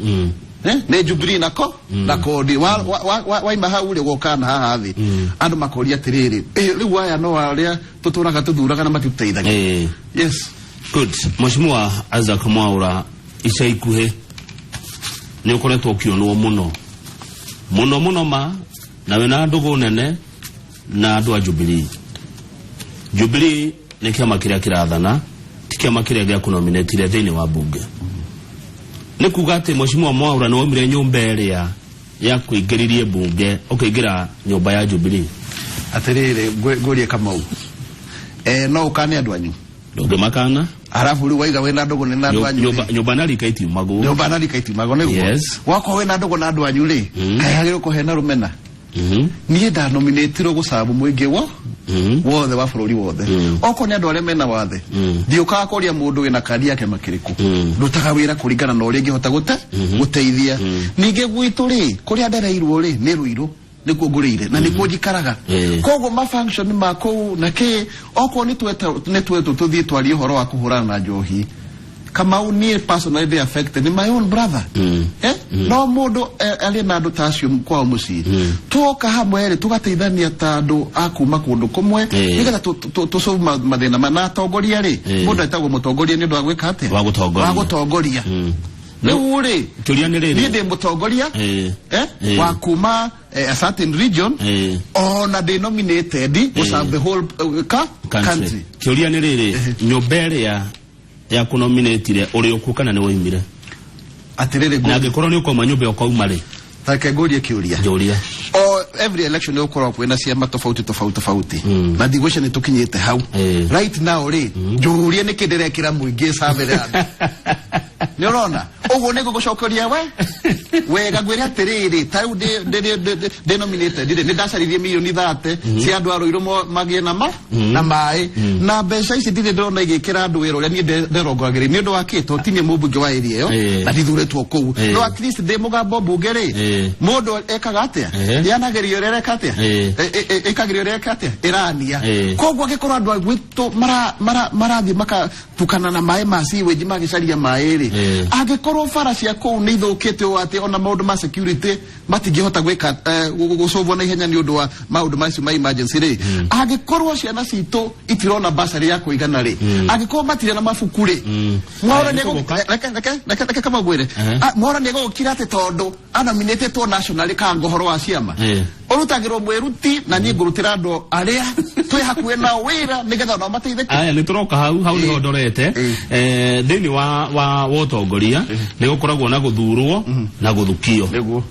[SPEAKER 2] Nĩ Jubilee nako na kodi waima hau rĩ gũka na haha thĩ andũ makoria atĩrĩrĩ, rĩu aya no arĩa tũtũraga tũthuraga na matitũteithagia. Yes.
[SPEAKER 3] Good. Mheshimiwa Isaac Mwaura, ica ikuhĩ nĩ ũkoretwo ũkĩonwo mũno mũno mũno ma na wĩna ndũgũ nene na andũ a Jubilee. Jubilee nĩ kĩama kĩrĩa kĩrathana, ti kĩama kĩrĩa gĩa kũnominatire thĩinĩ wa bunge. Nĩ kuga atĩ Mheshimiwa Mwaura nĩ waumire nyũmba ĩrĩa ya kũingĩririe bunge ũkĩingĩra nyũmba ya Jubilee?
[SPEAKER 2] Atĩrĩrĩ, ngũrie Kamau, no ũkane andũ anyu?
[SPEAKER 3] Ndũngĩmakana.
[SPEAKER 2] Arabu rĩu waiga wĩna ndũgũ nĩ na andũ anyu rĩ.
[SPEAKER 3] Nyũmba na rika itiumagwo.
[SPEAKER 2] Nyũmba na rika itiumagwo, nĩguo. Wakorwo wĩna ndũgũ na andũ anyu rĩ, kaĩ hagĩrĩirwo kũhe na rũmena? Niĩ ndanominĩtirwo gũcabu mũingĩ wo wothe wa bũrũri wothe. Okorwo nĩ andũ arĩa mena wathe, ndiũkaga kũria mũndũ wĩna kandi ya kĩama kĩrĩkũ. Ndutaga wĩra kũringana na ũrĩa ingĩhota gũteithia. Ningĩ gwitũ rĩ, kũrĩa ndereirwo rĩ, nĩ Rũirũ nĩkuo ngũrĩire na nĩkuo njikaraga. Koguo ma function ma kũu na kĩ, okorwo nĩ twetwo tũthiĩ twarie ũhoro wa kũhũrana na njohi, Kamau, niĩ personally ndĩ affected, ni my own brother. No mũndũ arĩ na andũ ta acio kwao mũciĩ, tuoka hamwe rĩ, tũgateithania ta andũ a kuma kũndũ kũmwe nĩgetha tũsolve mathĩna ma na atongoria rĩ. Mũndũ etagwo mũtongoria nĩ ũndũ wa gwĩka atĩa?
[SPEAKER 3] Wa gũtongoria.
[SPEAKER 2] Wa gũtongoria. Rĩu rĩ,
[SPEAKER 3] Kĩũria nĩ
[SPEAKER 2] niĩ
[SPEAKER 3] rĩrĩ,
[SPEAKER 2] ndĩ mũtongoria wa kuma a certain region, ona ndĩ nominated gũserve the whole country.
[SPEAKER 3] Kĩũria nĩ rĩrĩ, nyũmba ĩrĩa ya kũnominatire ũrĩ ũkuo kana nĩ woimire?
[SPEAKER 2] Atĩrĩrĩ,
[SPEAKER 3] Na angĩkorwo nĩ ũkauma nyũmba ĩyo ũkauma rĩ?
[SPEAKER 2] Reke ngũrie kĩũria.
[SPEAKER 3] Njũria.
[SPEAKER 2] O every election nĩ gũkoragwo kwĩna ciama tofauti tofauti tofauti, na ndigwĩcia nĩ tũkinyĩte hau. Right now rĩ, njũrie nĩkĩ ndĩrekĩra mũingĩ survey ya andũ, nĩ ũrona ũguo nĩ ngũgũcokeria we wega ngwĩre atĩrĩrĩ, ta rĩu ndĩ nominated rĩ, nĩ ndacaririe 30 million cia andũ a Rũirũ magĩe na ma na maĩ, na mbeca ici ndirĩ ndĩrona igĩkĩra andũ wĩra ũrĩa niĩ nderongagĩrĩria. Nĩ ũndũ wa kĩ? Tondũ ti niĩ mũmbunge wa area ĩyo na ndithurĩtwo kũu, no at least ndĩ mũgambo mbunge rĩ. Mũndũ ekaga atĩa? Yanagerio ũrĩa ĩreka atĩa? Ĩkagĩrio ũrĩa ĩreka atĩa ĩrania. Koguo angĩkorwo andũ a gwitũ marathiĩ makatukana na maĩ ma sewage magĩcaria maĩ rĩ, angĩkorwo bara cia kũu nĩ ithũkĩte ũũ atĩ ona maũndũ ma security matingĩhota gwĩka gũcũvwo na ihenya nĩ ũndũ wa maũndũ macio ma emergency rĩ, angĩkorwo ciana citũ itirona basarĩ ya kũigana rĩ, angĩkorwo matirĩ na mabuku rĩ, Mwaura
[SPEAKER 3] Aya,
[SPEAKER 2] nĩ
[SPEAKER 3] nĩtũgũka.
[SPEAKER 2] Reke kama ngwĩre. Mwaura nĩ egũgũkira atĩ tondũ anominĩtĩtwo nationally kanga ũhoro wa ciama ũrutagĩrwo mwĩruti, na niĩ ngũrutĩra andũ arĩa twĩ hakuhĩ nao wĩra nĩgetha onao mateithĩke.
[SPEAKER 3] Aya, nĩ tũroka hau hau nĩho ndorete. Thĩinĩ wa ũtongoria nĩ gũkoragwo na gũthurwo na gũthukio.
[SPEAKER 2] Nĩguo.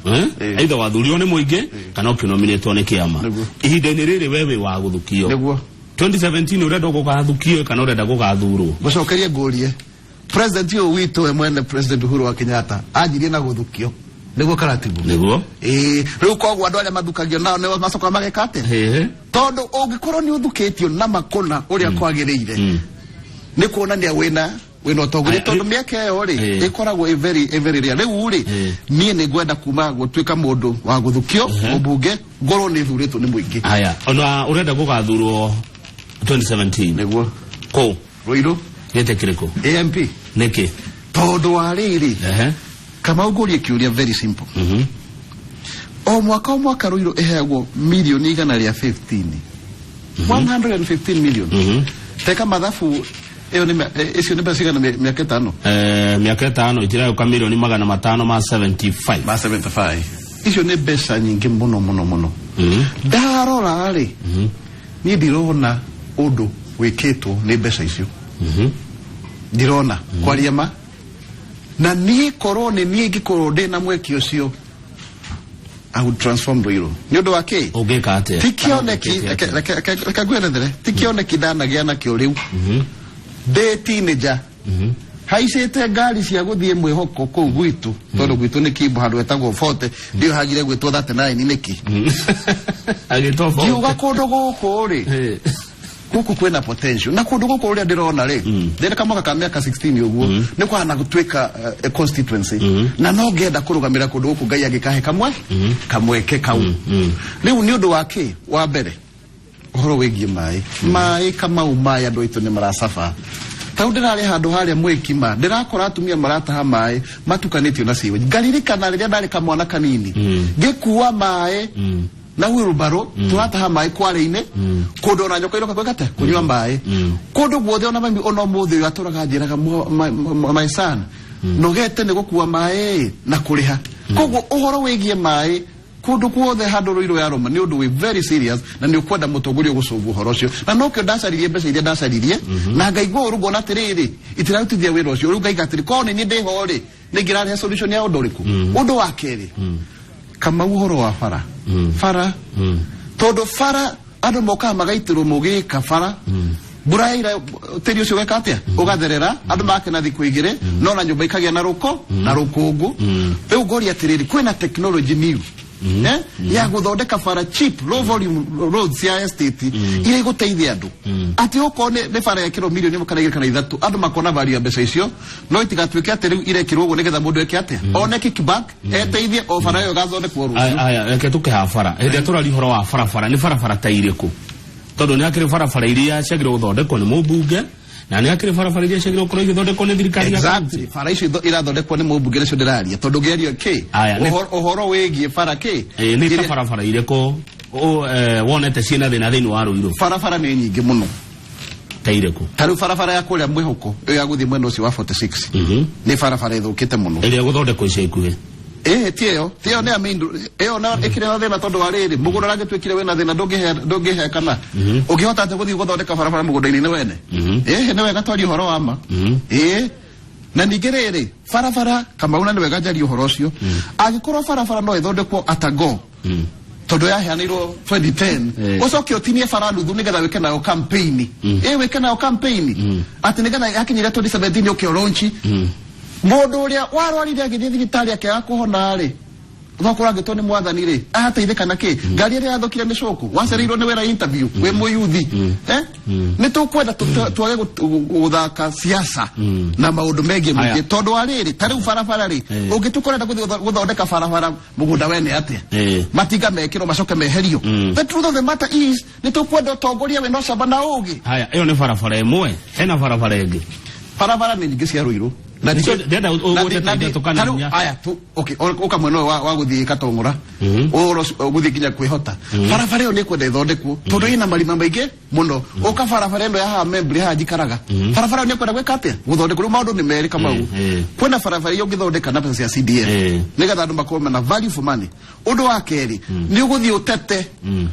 [SPEAKER 3] Eh? Either wathurirwo nĩ mũingĩ kana ũkĩnominĩtwo nĩ kĩama.
[SPEAKER 2] Nĩguo.
[SPEAKER 3] Ihinda-inĩ rĩrĩ we wĩ wa gũthukio.
[SPEAKER 2] Nĩguo.
[SPEAKER 3] 2017 ũrenda gũgathukio kana ũrenda gũgathurwo?
[SPEAKER 2] Ngũcokerie ngũrie, president ũyũ witũ we mwene, President Uhuru wa Kenyatta, anjirie na gũthukio. Nĩguo karatibu.
[SPEAKER 3] Nĩguo.
[SPEAKER 2] Ĩĩ, rĩu koguo andũ arĩa mathukagio nao nĩo macokaga mageka atĩa?
[SPEAKER 3] Ĩĩ.
[SPEAKER 2] Tondũ ũngĩkorwo nĩ ũthukĩtio na makũna ũrĩa kwagĩrĩire, nĩ kuonania wĩna ũtongoria,
[SPEAKER 3] Aya,
[SPEAKER 2] tondũ mĩaka ĩyo rĩ ĩkoragwo ĩ very rare. Rĩu rĩ, niĩ nĩ ngwenda kuma gũtuĩka mũndũ wa gũthukio mũmbunge, ngorwo nĩ thurĩtwo nĩ mũingĩ.
[SPEAKER 3] Haya, ona ũrenda gũgathurwo 2017?
[SPEAKER 2] Nĩguo.
[SPEAKER 3] Kũ?
[SPEAKER 2] Rũirũ.
[SPEAKER 3] Gĩtĩ kĩrĩkũ?
[SPEAKER 2] AMP.
[SPEAKER 3] Nĩkĩ?
[SPEAKER 2] Tondũ wa rĩrĩ, Kamau, ngũrie kĩũria very simple. O mwaka o mwaka Rũirũ ĩheagwo mirioni 115, 115 million. Teka mathabu ĩyo nĩ icio nĩ mbeca cigana mĩaka 5?
[SPEAKER 3] Mĩaka 5 itiragũka mirioni 575.
[SPEAKER 2] Ma 75. Icio nĩ mbeca nyingĩ mũno mũno mũno. Ndarora rĩ, niĩ ndirona ũndũ wĩkĩtwo nĩ mbeca icio. Ndirona kwaria ma, na niĩ korwo nĩ niĩ ingĩkorwo ndĩ na mweke ũcio, I would transform Ruiru. Nĩ ũndũ wa kĩ?
[SPEAKER 3] Ũngĩka atĩa?
[SPEAKER 2] Ti kĩoneki.
[SPEAKER 3] Kana ũngĩka atĩa?
[SPEAKER 2] Reke ngwerethere, ti kĩoneki ndanagĩa nakĩo rĩu ndĩ teenager, haicĩte ngari cia gũthiĩ mwĩhoko kũu gwitũ, tondũ gwitũ nĩ Kimbo, handũ hetagwo Forte. Ndiũ hagire gwĩtwo 39 nĩkĩ.
[SPEAKER 3] Agĩtwo
[SPEAKER 2] Ngiuga kũndũ gũkũ rĩ, gũkũ kwĩna potential, na kũndũ gũkũ ũrĩa ndĩrona rĩ, ndĩrĩ kamwaka ka mĩaka 16 ũguo, nĩ kũhana gũtuĩka constituency, na no ngenda kũrũgamĩra kũndũ gũkũ Ngai angĩkahe kamwe kamweke kau. Rĩu nĩ ũndũ wa kĩ? Wa mbere, ũhoro wĩgiĩ maĩ. Maĩ, Kamau, maĩ, andũ aitũ nĩ maracaba. Tau ndĩrarĩ handũ harĩa mwĩkima, ndĩrakora atumia marataha maĩ matukanĩtio na sewage. Ngaririkana rĩrĩa ndarĩ kamwana kanini ngĩkua maĩ na wheelbarrow, tũrataha maĩ kware-inĩ kũndũ ona nyoka iroka gwĩka atĩa? Kũnyua maĩ kũndũ guothe. Ona mami ona ũmũthĩ ũyũ atũraga njĩraga, "My son, nogete nĩ gũkua maĩ na kũrĩha." Koguo ũhoro wĩgiĩ maĩ kũndũ guothe handũ Rũirũ ya Roma nĩ ũndũ wĩ very serious, na nĩ ũkwenda mũtongoria ũgũcũngwo ũhoro ũcio, na nokĩo ndacaririe mbeca iria ndacaririe, na ngaigua ũru ngona atĩrĩrĩ, itirarutithia wĩra ũcio. Rĩu ngaiga atĩrĩ, korwo nĩ niĩ ndĩho rĩ, nĩ ngĩrarehe solution ya ũndũ ũrĩkũ? Ũndũ wa kerĩ, Kamau, ũhoro wa bara. Bara, tondũ bara andũ mokaga magaitĩrwo mũgĩka bara, mbura yaira tĩri ũcio weka atĩa? Ũgatherera, andũ magakena thikũ 2, no na nyũmba ikagĩa na rũko na rũkũngũ. Rĩu ngoria atĩrĩrĩ, kwĩna technology new ya gũthondeka bara cheap, low volume roads ya estate iria igũteithia andũ, atĩ okorwo nĩ bara yekĩrwo mirioni 1 kana 2 kana 3, andũ makona value ya mbeca icio, no itigatuĩke atĩ rĩu irekĩrwo ũguo nĩgetha mũndũ eke atĩa? One kickback, eteithie o bara ĩyo ĩgathondekwo rũciũ.
[SPEAKER 3] Aya, reke tũkĩha bara. Hĩndĩ ĩrĩa tũraria ũhoro wa barabara, nĩ barabara ta irĩkũ? Tondũ nĩ hakĩrĩ barabara iria ciagĩrĩirwo gũthondekwo nĩ mũmbunge, na nĩ hakĩrĩ barabara iria ciagĩrĩirwo gũkorwo igĩthondekwo nĩ thirikari ya
[SPEAKER 2] Exactly, bara icio irathondekwo nĩ mũmbunge nĩcio ndĩraria, tondũ ngĩario kĩ ũhoro wĩgiĩ bara kĩ.
[SPEAKER 3] Ĩĩ, nĩ ta barabara irĩkũ wonete ciĩna thĩna thĩinĩ wa Rũirũ?
[SPEAKER 2] Barabara nĩ nyingĩ mũno.
[SPEAKER 3] Ta irĩkũ?
[SPEAKER 2] Ta rĩu barabara ya kũrĩa mwĩhoko, ĩyo ya gũthiĩ mwena ũcio wa 46, nĩ barabara ĩthũkĩte mũno.
[SPEAKER 3] Ĩrĩa gũthondekwo ica ikuhĩ?
[SPEAKER 2] Ĩĩ, ti ĩyo, nĩ ya main road. Ĩyo na ĩkĩrĩ na thĩna tondũ wa rĩrĩ, mũgũnda ũragĩtuĩkire wĩna thĩna, ndũngĩhe kana ũngĩhota atĩa gũthiĩ gũthondeka barabara mũgũnda-inĩ nĩ wene? Ĩĩ, nĩ wega twarie ũhoro wa ma. Ĩĩ, na ningĩ rĩrĩ, barabara, Kamau, na nĩ wega njarie ũhoro ũcio, angĩkorwo barabara no ĩthondekwo atago, tondũ yaheanĩirwo 2010, ũcoke ũtinie bara nuthu nĩgetha wĩke nayo campaign, ĩ wĩke nayo campaign atĩ nĩgetha yakinyire 2017 ũke launch, mũndũ ũrĩa warwarire agĩthiĩ thibitarĩ akĩaga kũhona rĩ, tokorwo angĩtwo nĩ mwathani rĩ, ateithĩka na kĩ? Ngari ĩrĩa yathũkire nĩ cũkũ wacereirwo nĩ wĩra interview wĩ mũyuthi, eh? Nĩ tũkwenda twage gũthaka siasa na maũndũ megiĩ
[SPEAKER 3] Aya.
[SPEAKER 2] mũingĩ, tondũ wa rĩrĩ, ta rĩu barabara rĩ, ũngĩtuĩka ũrenda gũthiĩ gũthondeka barabara mũgũnda wene atĩa? Matinga mekĩrwo macoke meherio. The truth of the matter is, nĩ tũkwenda ũtongoria wĩna ũcamba na ũgĩ.
[SPEAKER 3] Haya, ĩyo nĩ barabara ĩmwe. Hena barabara ĩngĩ?
[SPEAKER 2] Barabara nĩ nyingĩ cia Rũirũ. Na
[SPEAKER 3] Nĩcio ndĩrenda ũgwete ta ithatũ kana
[SPEAKER 2] tarĩu
[SPEAKER 3] inya.
[SPEAKER 2] Aya tu, okay, ũka mwena ũyũ wa gũthiĩ Katong'ora, ũhoro ũcio gũthiĩ nginya kwĩhota, barabara ĩyo nĩ kwenda ĩthondekwo tondũ ĩna marima maingĩ mũno. Ũka barabara ĩno ya haha Membri, haha njikaraga, barabara ĩyo nĩ kwenda gwĩka atĩa? Gũthondekwo. Rĩu maũndũ nĩ merĩ, Kamau. Kwĩna barabara iria ũngĩthondeka na mbeca cia CDF nĩgetha andũ makorwo mena value for money. Ũndũ wa kerĩ, nĩ ũgũthiĩ ũtete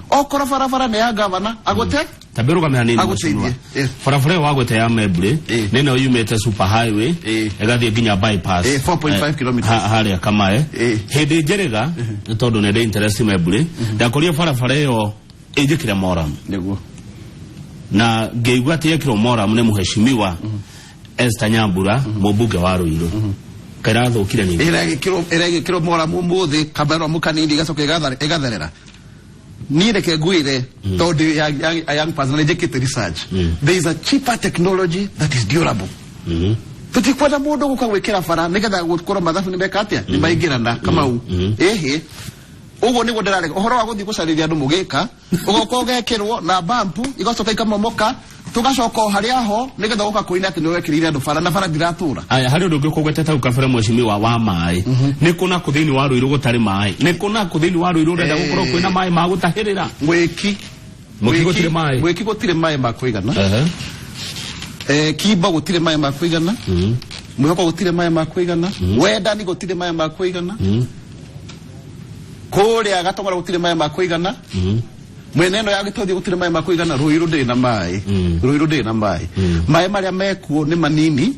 [SPEAKER 2] okorwo barabara nĩ ya gavana agũte
[SPEAKER 3] Tambe rũgame hanini.
[SPEAKER 2] Agũteithie.
[SPEAKER 3] Mheshimiwa. Barabara ĩyo wagwete ya Membri nĩ ĩno yumĩte super highway ĩgathiĩ nginya bypass.
[SPEAKER 2] 4.5 kilometers.
[SPEAKER 3] Harĩa Kamae. Hĩndĩ njĩrĩga, nĩ tondũ nĩ ndĩ interest Membri, ndakorire barabara ĩyo ĩnjĩkĩre moram,
[SPEAKER 2] Nĩguo.
[SPEAKER 3] na ngĩigua atĩ yekĩrwo moram nĩ mũheshimiwa Esther Nyambura, mũmbunge wa Ruiru. Kairathũkire ningĩ.
[SPEAKER 2] Ĩregĩkĩrwo moramu ũmũthĩ kameramu kanini ĩgacoka ĩgatherera. Niĩ reke ngwĩre, tondũ a young person nĩ njĩkĩte research, there is a cheaper technology that is durable. Tũtikwenda mũndũ gũka gwĩkĩra bara nĩgetha gũkorwo mathabu nĩ meka atĩa, nĩ maingĩrana Kamau. Ĩhĩ, ũguo nĩguo ndĩrarega ũhoro wa gũthiĩ gũcarĩria andũ mũgĩka, ũgoka ũgekĩrwo na bampu igacoka ikamomoka, tũgacoka o harĩa ho nĩgetha ũgoka kũina atĩ nĩ wekĩrĩire andũ bara na bara ndiratũra.
[SPEAKER 3] Aya, harĩ ũndũ ũngĩ ũkũgwetete hau kabere, mheshimiwa, wa maĩ. Nĩ kũ na kũ thĩinĩ wa Rũirũ gũtarĩ maĩ? Nĩ kũ na kũ thĩinĩ wa Rũirũ ũrenda gũkorwo kwĩna maĩ ma gũtahĩrĩra?
[SPEAKER 2] Mwĩki.
[SPEAKER 3] Mwĩki gũtirĩ maĩ?
[SPEAKER 2] Mwĩki gũtirĩ maĩ ma kũigana. Kimba gũtirĩ maĩ ma kũigana. Mwĩhoko gũtirĩ maĩ ma kũigana. Wendani gũtirĩ maĩ ma kũigana. Kũrĩa Gatong'ora gũtirĩ maĩ ma kũigana. Mwena ĩno ya Gĩtothi gũtirĩ maĩ ma kũigana. Rũirũ ndĩrĩ na maĩ. Rũirũ ndĩrĩ na maĩ. Maĩ marĩa mekuo nĩ manini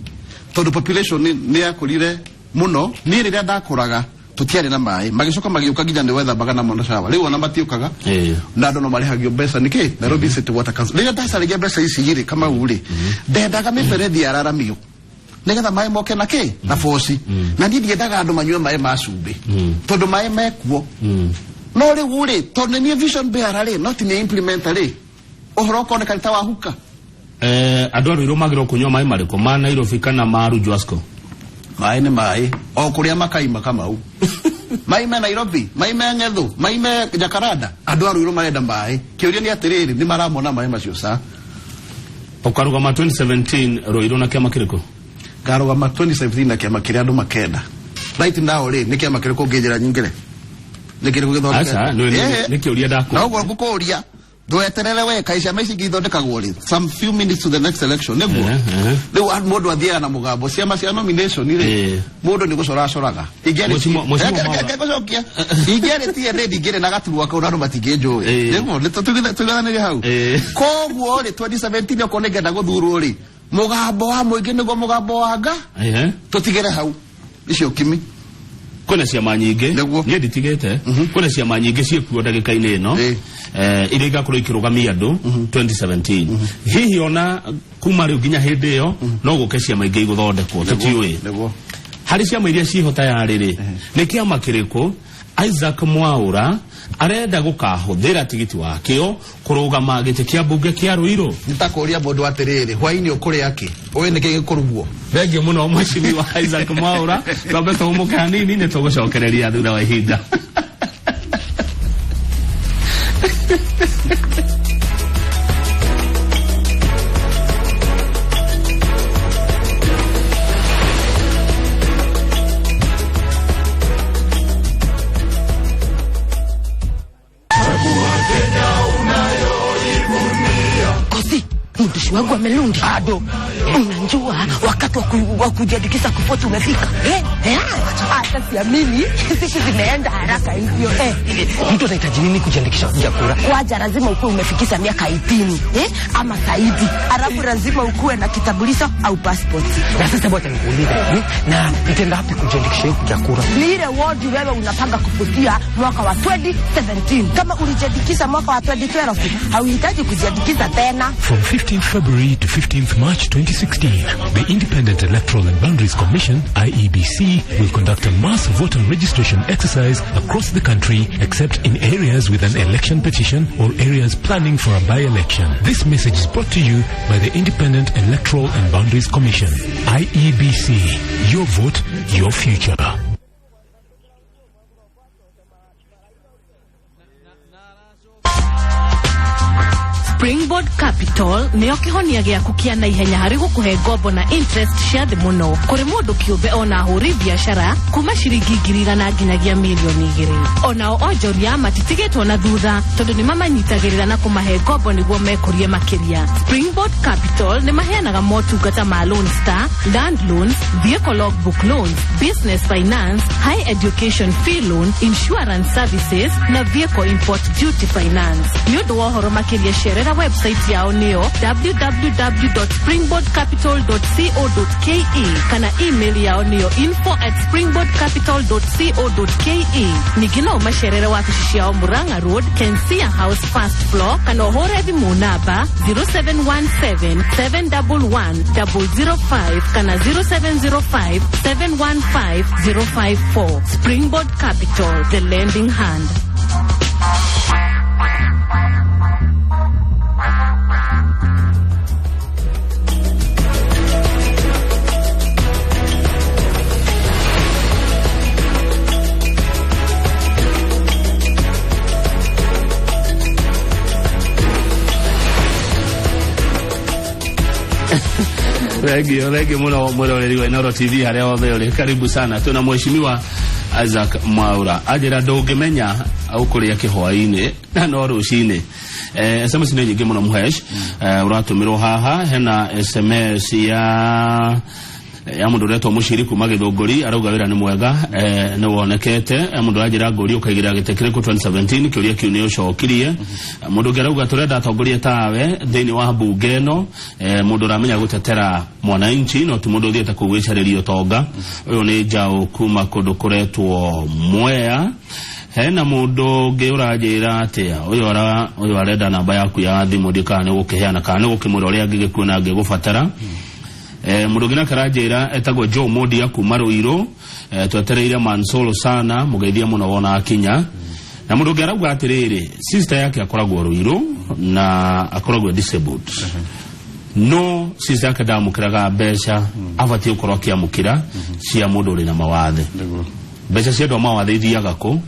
[SPEAKER 2] tondũ population nĩ yakũrire mũno. Niĩ rĩrĩa ndakũraga tũtiarĩ na maĩ, magĩcoka magĩũka nginya nĩ wethambaga namo na shawa. Rĩu ona matiũkaga na andũ no marĩhagio mbeca nĩkĩ Nairobi City Water Council. Rĩrĩa ndacaragia mbeca ici rĩ, Kamau rĩ, ndendaga mĩberethi yararamio nĩgetha maĩ moke na kĩ na boci, na niĩ ndiendaga andũ manyue maĩ ma cumbĩ tondũ maĩ mekuo. No rĩu rĩ, tondũ nĩ niĩ vision bearer rĩ, no ti nĩ implementer rĩ, ũhoro ũkoneka nĩ ta wahuka.
[SPEAKER 3] Andũ a Rũirũ magĩrĩirwo kũnyua maĩ marĩkũ, ma Nairobi kana ma Rujwasco?
[SPEAKER 2] Maĩ nĩ maĩ o kũrĩa makaima, Kamau. Maĩ me Nairobi, maĩ me Ng'ethu, maĩ me Jakaranda, andũ a Rũirũ marenda maĩ. Kĩũria nĩ atĩrĩrĩ, nĩ maramona maĩ macio ca?
[SPEAKER 3] Ũkarũgama 2017 Rũirũ na kĩama kĩrĩkũ?
[SPEAKER 2] Ngarũgama 2017 na kĩama kĩrĩa andũ makenda. Right now rĩ, nĩ kĩama kĩrĩkũ ũngĩnjĩra nyingĩre? Nĩ kĩrĩkũ gĩthondeketwo?
[SPEAKER 3] Aca, nĩ kĩũria ndakũria.
[SPEAKER 2] Na ũguo ngũkũria, ndweterere we, kaĩ ciama ici ingĩ ithondekagwo rĩ? Some few minutes to the next election nĩguo. Rĩu mũndũ athiaga na mũgambo. Ciama cia nomination rĩ, mũndũ nĩ gũcora acoraga.
[SPEAKER 3] Mheshimiwa Mwaura.
[SPEAKER 2] Ngũcokia, ingĩarĩ TNA ndingĩrĩ na gaturwa kau na andũ matingĩnjũĩ. Nĩguo tũigananĩre hau. Koguo rĩ, 2017 okorwo nĩngenda gũthurwo rĩ, mũgambo wa mũingĩ nĩguo mũgambo wa nga. Tũtigĩre hau icio kimi.
[SPEAKER 3] Kwĩna ciama nyingĩ.
[SPEAKER 2] Nĩguo.
[SPEAKER 3] Niĩ nditigĩte. Kwĩna ciama nyingĩ ciĩkuo ndagĩka-inĩ ĩno, iria igakorwo ikĩrũgamia andũ 2017. Hihi ona kuma rĩu nginya hĩndĩ ĩyo no gũke ciama ingĩ igũthondekwo, tũtiũĩ. Harĩ ciama iria ciĩho tayarĩ rĩ, nĩ kĩama kĩrĩkũ Isaac Mwaura arenda gũkahũthĩra tigiti wakĩo kũrũgama gĩtĩ kĩa mbunge kĩa Rũirũ?
[SPEAKER 2] Nĩtakũria mũndũ atĩrĩrĩ, hwainĩ ũkũrĩa kĩ? Ũĩ nĩkĩ gĩkũrugwo?
[SPEAKER 3] Thengiũ mũno, mheshimiwa Isaac Mwaura. Twambe tũhũmũke hanini, nĩ tũgũcokereria thutha wa ihinda.
[SPEAKER 4] Kosi, mtushi wangu amelundi bado. Unajua wakati wa kujiandikisha kuvote umefika. Eh? Eh? Hata siamini siku zimeenda haraka hivyo. Eh.
[SPEAKER 5] Mtu anahitaji nini kujiandikisha kupiga kura?
[SPEAKER 4] Kwanza lazima ukuwe umefikisha miaka 18, eh? Ama zaidi. Alafu lazima ukuwe na kitambulisho au passport.
[SPEAKER 5] Na sasa bwana, nikuulize, na nitaenda wapi kujiandikisha hiyo kupiga kura?
[SPEAKER 4] Ni ile ward wewe unapanga kufutia mwaka wa 2017. Kama ulijiandikisha mwaka wa 2012, hauhitaji kujiandikisha tena.
[SPEAKER 6] From 15th February to 15th March 2016, the Independent Electoral and Boundaries Commission, IEBC, will conduct a mass voter registration exercise across the country except in areas with an election petition or areas planning for a by-election. This message is brought to you by the Independent Electoral and Boundaries Commission, IEBC. Your vote, your future.
[SPEAKER 7] Springboard Capital nĩo kĩhonia gĩaku kĩa naihenya harĩ gũkũhe ngombo na interest cia thĩ mũno kũrĩ mũndũ kĩũmbe ona ahũri biacara, kuma ciringi 100,000 nginyagia 2,000,000. Onao onjoria matitigĩtwo na thutha tondũ nĩ mamanyitagĩrĩra na kũmahe ngombo nĩguo mekũrie makĩria. Springboard Capital nĩ maheanaga motungata ma Loan Star, land loans, vehicle logbook loans, business finance, high education fee loan, insurance services na vehicle import duty finance. Nĩ ũndũ wa ũhoro makĩria, cerera website yao nĩ nĩyo www.springboardcapital.co.ke kana email yao nĩyo info@springboardcapital.co.ke. Ningĩ no ũmacerere wabici ciao Murang'a Road, Kensia House, first floor, kana ũhũre thimũ namba 0717 711 005 kana 0705 715 054. Springboard Capital, the lending hand.
[SPEAKER 3] Thengio, thengio muno mwiroreri wa Inooro TV haria hothe uri, karibu sana. Tuna mheshimiwa Isaac Mwaura anjira ndũngĩmenya ũkũrĩa kĩhwainĩ na no rũcinĩ. SMS nĩ nyingĩ mũno mũhesh, ũratũmĩrwo haha. Hena SMS ya mũndũ ũretwo Mũciri kuma Gĩthũngũri, arauga wĩra nĩ mwega, nĩ wonekete. Mũndũ aranjĩra ngũri ũkaigĩrĩra gĩtĩ kĩrĩkũ 2017, kĩũria kĩu nĩ ũcokirie. Mũndũ ũngĩ arauga tũrenda atongoria tawe thĩinĩ wa mbunge ĩno, mũndũ ũramenya gũtetera mwananchi no ti mũndũ ũthiĩte kũu gwĩcarĩria ũtonga. Ũyũ nĩ Njaũ kuma kũndũ kũretwo Mwea. Hena mũndũ ũngĩ ũranjĩra atĩa, ũyũ arenda namba yaku ya thimũ, ndiũ kana nĩ gũkĩheana kana nĩ gũkĩmwĩra ũrĩa angĩgĩkuona angĩgũbatara. Mũndũ ũngĩ nake aranjĩra etagwo Joe Modia kuma Ruiru, twetereire Mansolo sana, mũgeithie mũno wona akinya. Na mũndũ ũngĩ arauga atĩrĩrĩ, sister yake akoragwo Ruiru na akoragwo disabled, no sister yake ndamũkĩraga mbeca abatiĩ gũkorwo akĩamũkĩra cia mũndũ ũrĩ na mawathe. Mbeca cia andũ a mawathe ithiaga kũ,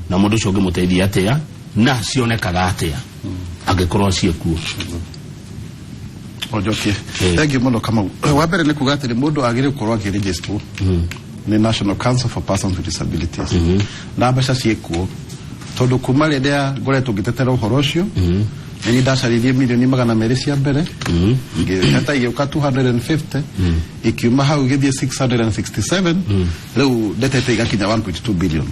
[SPEAKER 3] na mũndũ ũcio ũngĩmũteithia atĩa, na cionekaga atĩa angĩkorwo ciĩkuo?
[SPEAKER 2] Ojokie. Thank you muno, Kamau. Wa mbere nĩ kuga atĩrĩ, mũndũ agĩrĩire gũkorwo akĩregisterwo nĩ National Council for Persons with Disabilities, na mbeca ciĩkuo, tondũ kuma rĩrĩa ngoretwo ngĩtetera ũhoro ũcio, nĩ ndacaririe mirioni 200 cia mbere, ngĩheta igĩũka 250, ikiuma hau igĩthiĩ 667, rĩu ndetete igakinya 1.2 billion.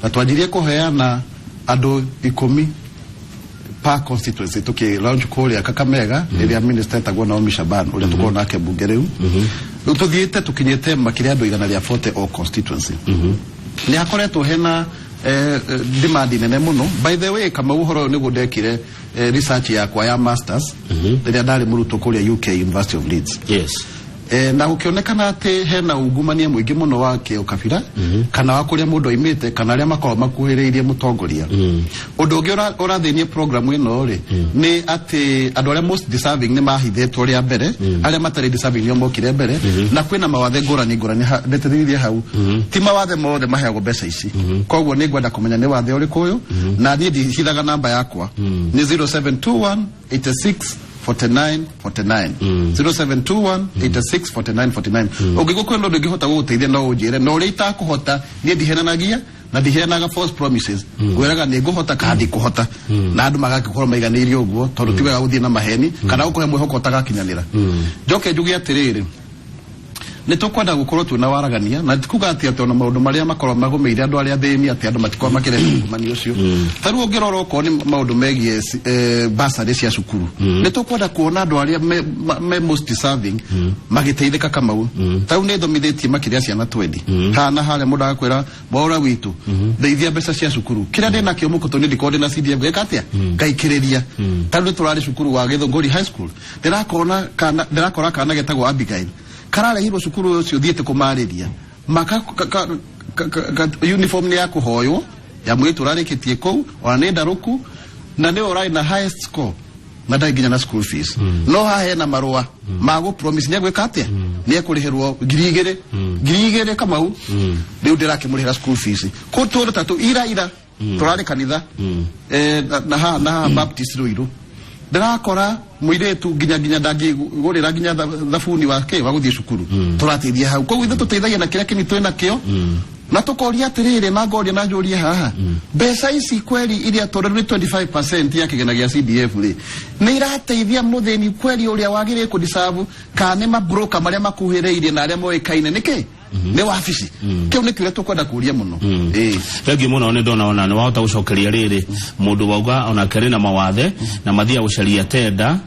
[SPEAKER 2] Na twanjirie kũheana andũ 10 per constituency tuki launch kũrĩa Kakamega, ĩrĩa minister etagwo Naomi Shaban, ũrĩa tũkorwo nake mbunge rĩu. Rĩu tũthiĩte tũkinyĩte makĩria andũ 140 o constituency. Nĩ hakoretwo hena demand nene mũno. By the way, Kamau, ũhoro ũyũ nĩguo ndekire research yakwa ya masters rĩrĩa ndarĩ mũrutwo kũrĩa UK, University of Leeds. Na gũkĩonekana atĩ hena ungumania mũingĩ mũno wa kĩũkabira, kana wa kũrĩa mũndũ oimĩte, kana arĩa makoragwo makuhĩrĩirie mũtongoria. Ũndũ ũngĩ ũrathĩnie program ĩno rĩ, nĩ atĩ andũ arĩa most deserving nĩ mahithĩtwo rĩa mbere, arĩa matarĩ deserving nĩo mokire mbere. Na kwĩna mawathe ngũrani ngũrani, ndĩtĩrithie hau, ti mawathe mothe maheagwo mbeca ici. Koguo nĩ ngwenda kũmenya nĩ wathe ũrĩkũ ũyũ, na niĩ ndihithaga namba yakwa, nĩ 0721 86 49 49, 0721 86 49 49. Ũngĩgũ kwĩna ũndũ ũngĩhota gũgũteithia, no ũnjĩre, na ũrĩa itakũhota, niĩ ndihenanagia na ndiheanaga false promises. Ngwĩraga nĩ ngũhota kana ndikũhota, na andũ magagĩkorwo maiganĩire ũguo, tondũ ti wega gũthiĩ na maheni kana gũkũhe mwĩhoko ũtagakinyanĩra. Njoke njuge atĩrĩrĩ, nĩ tũkwenda gũkorwo twĩna waragania, na tikuga atĩ ona maũndũ marĩa makorwo magũmĩire andũ arĩa athĩni, atĩ andũ matikorwo makĩrehe ungumania ũcio. Ta rĩu ũngĩrora okorwo nĩ maũndũ megiĩ bursary cia cukuru, nĩ tũkwenda kuona andũ arĩa me most deserving magĩteithĩka. Kamau, ta rĩu nĩ thomithĩtie makĩria ciana 20 haha na harĩa. Mũndũ agakwĩra, "Mwaũra witũ, ndeithia mbeca cia cukuru, kĩrĩa ndĩ nakĩo mũkũtũ nĩ ndikorwo ndĩ na CDF ngeka atĩa ngaikĩrĩria." Ta rĩu nĩ tũrarĩ cukuru wa Gĩthũngũri High School, ndĩrakona kana ndĩrakora kana getagwo Abigail kararehirwo cukuru ũcio, thiĩte kũmarĩria maka uniform nĩ ya kũhoywo ya mũirĩtu ũrarĩkĩtie kũu, ona nĩ ndarũku, na nĩwe ũrarĩ na highest score, na ndarĩ nginya na school fees. No haha hena marũa ma gũ promise nĩ egwĩka atĩa, nĩ ekũrĩhĩrwo 2000, 2000. Kamau, rĩu ndĩrakĩmũrĩhĩra school fees kũ tũndũ tatũ ira tũrarĩ kanitha, na haha Baptist Ruiru, ndĩrakora mũirĩtu nginya ndangĩgũrĩra nginya thabuni wake wa gũthiĩ cukuru. Tũrateithia hau. Koguo ithuĩ tũteithagia na kĩrĩa kĩni twĩ nakĩo, na tũkoria atĩrĩrĩ, na ngoria na njũrie haha, mbeca ici kweri iria tondũ nĩ 25% ya kĩgĩna gĩa CDF rĩ, nĩ irateithia mũthĩni kweri ũrĩa wagĩrĩire kũdeserve, kana nĩ mabroka marĩa makuhĩrĩirie na arĩa moĩkaine nĩkĩ? Nĩ wabici kĩu nĩ kĩũria tũkwenda kũria mũno. Ĩĩ.
[SPEAKER 3] Thengiũ mũno. Nĩ ndona ona nĩ wahota gũcokeria rĩrĩ mũndũ wauga onake arĩ na mawathe na mathiaga gũcaria tenda,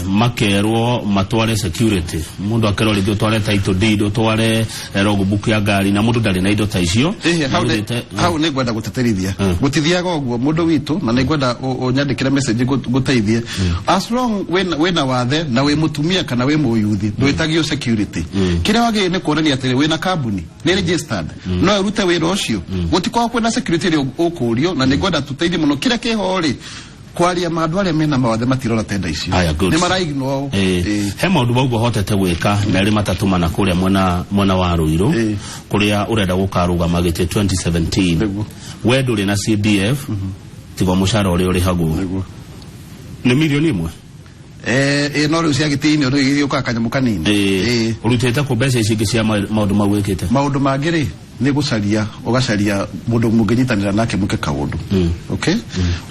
[SPEAKER 3] makerwo matware security, mũndũ akerwo rĩngĩ ũtware title deed, ũtware logbook ya ngari, na mũndũ ndarĩ na indo ta icio.
[SPEAKER 2] Ĩhĩ, hau nĩ hau nĩ ngwenda gũteterithia gũtithiaga ũguo mũndũ witũ, na nĩ ngwenda ũnyandĩkĩre message ngũteithie. As long wĩna wathe na wĩ mũtumia kana wĩ mũyuthi, ndwĩtagio security. Kĩrĩa wagĩrĩire nĩ kuonania atĩrĩ, wĩna kambuni nĩ registered, no ĩrute wĩra ũcio. Gũtikoragwo kwĩna security ĩrĩa ũkũrio, na nĩ ngwenda tũteithie mũno. Kĩrĩa kĩho rĩ, kwaria ma andũ arĩa mena mawathe matirona tenda icio.
[SPEAKER 3] Aya, good.
[SPEAKER 2] Nĩ maraignwo.
[SPEAKER 3] He maũndũ mauguo hotete gwĩka merĩ matatũ mana kũrĩa mwena wa Ruiru, kũrĩa ũrenda gũkarũgama gĩtĩ 2017.
[SPEAKER 2] Nĩguo.
[SPEAKER 3] We ndũrĩ na CDF tiga mũcara ũrĩa ũrĩhagwo.
[SPEAKER 2] Nĩguo.
[SPEAKER 3] Nĩ 1 million.
[SPEAKER 2] No rĩu cia gĩtĩ-inĩ ũndũ gĩgĩũkaga kanyamũ kanini.
[SPEAKER 3] Ũrutĩte kũ mbeca ici ingĩ cia maũndũ mau wĩkĩte?
[SPEAKER 2] Maũndũ mangĩ rĩ, nĩ gũcaria, ũgacaria mũndũ mũngĩnyitanĩra nake mũke kaũndũ, okay,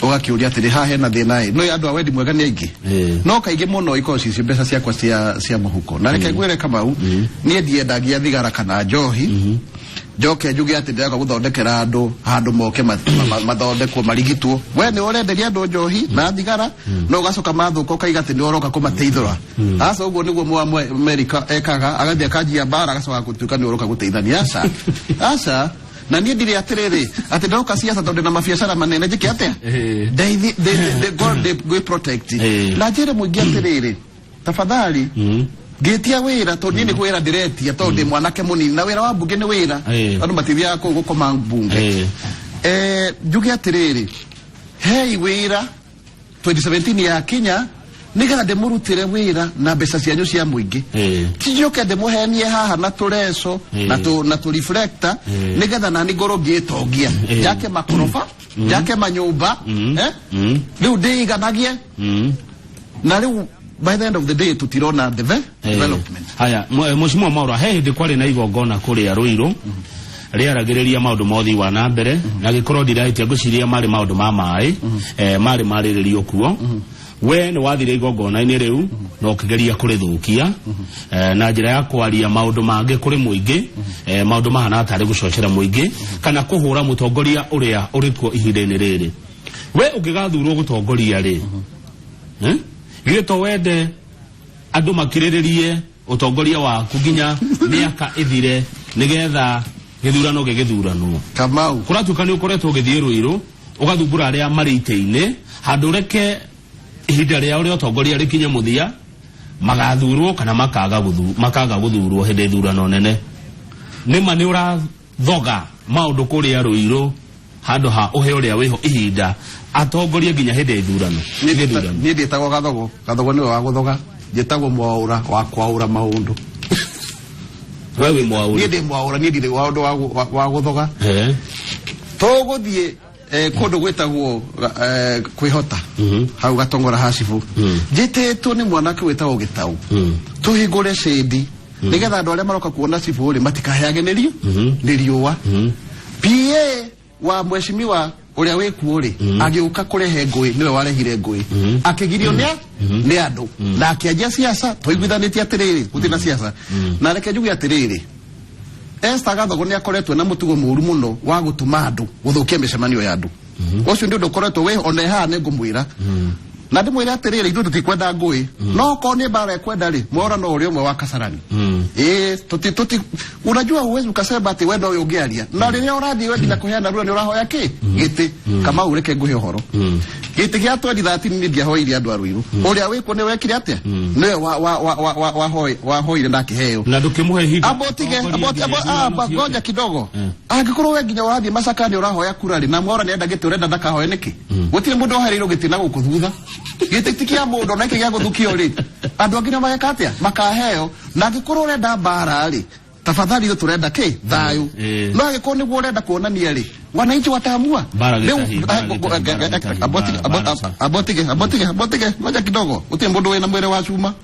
[SPEAKER 2] ũgakĩũria atĩrĩ, haha hena thĩna ĩ, no andũ a wendi mwega nĩ aingĩ. No kaingĩ mũno ikoragwo cicio mbeca ciakwa cia mũhuko. Na reke ngwĩre Kamau, niĩ ndiendagia thigara kana njohi njoke njuge atĩ ndĩreka gũthondekera andũ handũ moke mathondekwo marigitwo. We nĩ ũrenderia andũ njohi na thigara, no ũgacoka mathũka ũkaiga atĩ nĩ ũroka kũmateithũra. Aca, ũguo nĩguo mwa Amerika ekaga, agathiĩ akanjia mbara, agacoka gũtuĩka nĩ ũroka gũteithania. Aca, aca. Na niĩ ndirĩ atĩrĩrĩ atĩ ndoka ciaca tondũ ndĩna mabiacara manene njĩke atĩa. Ndeithi ndĩ protect. Na njĩre mũingĩ atĩrĩrĩ, tafadhali, ngĩtia wĩra tondũ niĩ nĩ wĩra ndĩretia, tondũ ndĩ mwanake mũnini na wĩra wa mbunge nĩ wĩra. Andũ matithiaga kũu gũkoma mbunge. Njuge atĩrĩrĩ, hei wĩra 2017 ya kinya nigetha ndĩmũrutĩre wĩra na mbeca cianyu cia mũingĩ. Tinjoke ndĩmũhenie haha na tũreco na tũ reflector nigetha nani ngorwo ngĩtongia, njake makoroba, njake manyũmba, eh? Rĩu ndĩiganagie na rĩu by the end of the day tutirona development.
[SPEAKER 3] Haya, Mheshimiwa Mwaura, he hĩndĩ kwarĩ na igongona kũrĩa Ruiru rĩaragĩrĩria maũndũ ma ũthii wa na mbere, na gĩkorwo ndirahĩtia ngwĩciria marĩ maũndũ ma maĩ, marĩ marĩrĩrio kuo. We nĩ wathire igongona-inĩ rĩu na ũkĩgeria kũrĩthũkia na njĩra ya kwaria maũndũ mangĩ kũrĩ mũingĩ, maũndũ mahana tarĩ gũcocera mũingĩ kana kũhũra mũtongoria ũrĩa ũrĩ kuo ihinda-inĩ rĩrĩ. We ũngĩgathurwo gũtongoria rĩ, eh? Githĩ to wende andũ makirĩrĩrie ũtongoria waku nginya mĩaka ĩthire nĩgetha gĩthurano gĩgĩthuranwo?
[SPEAKER 2] Kamau.
[SPEAKER 3] Kũratuĩka nĩ ũkoretwo ũgĩthiĩ Rũirũ ũgathumbũra arĩa marĩ itĩ-inĩ handũ ũreke ihinda rĩao rĩa ũtongoria rĩkinye mũthia, magathurwo kana makaga gũthurwo hĩndĩ ya ithurano nene. Nĩma nĩ ũrathoga maũndũ kũrĩa Rũirũ handũ ha ũhe ũrĩa wĩho ihinda atongorie nginya hĩndĩ ya ithurano gĩthurano.
[SPEAKER 2] Niĩ ndiĩtagwo Gathogo. Gathogo nĩwe wa gũthoga. Njĩtagwo Mwaũra wa kwaũra maũndũ.
[SPEAKER 3] We wĩ Mwaũra?
[SPEAKER 2] Niĩ ndĩ Mwaũra, niĩ ndirĩ wa ũndũ wa gũthoga. Tũgũthiĩ kũndũ gwĩtagwo kwĩhota hau Gatongora ha cibũ. Njĩtĩtwo nĩ mwanake wĩtagwo Gĩtau tũhingũre cĩndi nĩgetha andũ arĩa maroka kuona cibũ rĩ matikaheage nĩ riũa. PA wa mheshimiwa ũrĩa wĩkuo rĩ agĩũka kũrehe ngũĩ, nĩwe warehire ngũĩ, akĩgirio nĩ andũ na akĩanjia siasa. Twaiguithanĩtie atĩrĩrĩ, gũtirĩ na siasa. Na reke njuge atĩrĩrĩ, Esther Gathogo nĩ akoretwo na mũtugo mũru mũno wa gũtũma andũ gũthũkia mĩcemanio ya andũ. Ũcio nĩ ũndũ ũkoretwo wĩ ona haha. Nĩ ngũmwĩra na ndĩmwĩre atĩrĩrĩ, ithuĩ tũtikwenda ngũĩ, no okorwo nĩ mbara ekwenda rĩ, Mwaura no ũrĩa ũmwe wa Kasarani. Tuti tuti unajua huwezi ukasema ati wewe ndio ũngĩaria na rĩrĩa ũrathiĩ we nginya kũheana rura nĩ ũrahoya kĩ gĩtĩ. Kamau, reke ngũhe ũhoro. Gĩtĩ gĩa 2013 nĩ ndiahoire andũ a Ruiru. Ũrĩa wĩkuo nĩ wekire atĩa? Nĩwe wahoire na akĩheo.
[SPEAKER 3] Na ndũkĩmũhe ihinda
[SPEAKER 2] Abotige.
[SPEAKER 3] atongorie nginya ithurano ciothe.
[SPEAKER 2] Ngoja kidogo. Angĩkorwo we nginya ũrathiĩ Macaka nĩ ũrahoya kura rĩ, na Mwaura nĩenda gĩtĩ, ũrenda ndakahoe nĩkĩ? Gũtirĩ mũndũ ohereirwo gĩtĩ na gũkũ thutha. Gĩtĩ ti kĩa mũndũ na gĩa gũthukio rĩ, andũ angĩ nĩ mageka atĩa? Makaheo. Na angĩkorwo ũrenda mbara rĩ, tafadhali, ithuĩ tũrenda kĩ? Thayũ. No angĩkorwo nĩguo ũrenda kuonania rĩ, wananchi wataamua.
[SPEAKER 3] Mbara
[SPEAKER 2] Rĩu,
[SPEAKER 3] gĩtahi, mbara gĩtahi, mbara gĩtahi, mbara
[SPEAKER 2] abotige, abotige, abotige, ngoja kidogo. Gũtirĩ mũndũ wĩna mwĩrĩ wa cuma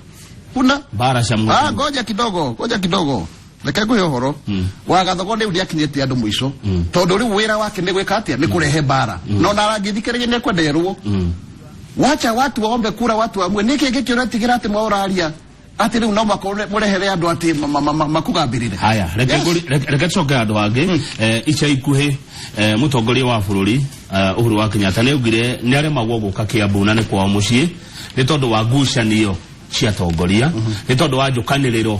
[SPEAKER 2] una.
[SPEAKER 3] Mbara cia
[SPEAKER 2] Ah, ngoja kidogo, ngoja kidogo, reke ngũhe ũhoro wa Gathogo. Rĩu nĩakinyĩtie andũ mũico, tondũ rĩu wĩra wake nĩ gwĩka atĩa? Nĩ kũrehe mbara. No na arangĩthikĩrĩria nĩ ekwenda erwo, wacha watu waombe kura, watu amue. Nĩkĩ gĩkĩ ũretigĩra atĩ Mwaũraria Atĩ rĩu no mũrehere andũ atĩ makũgambĩrĩre.
[SPEAKER 3] Haya, reke reke tucoke handũ hangĩ. Ica ikuhĩ mũtongoria wa bũrũri Uhuru wa Kenyatta nĩ augire nĩ aremagwo gũka Kiambu na nĩ kwao mũciĩ nĩ tondũ wa ngucanio cia atongoria, nĩ tondũ wa njũkanĩrĩro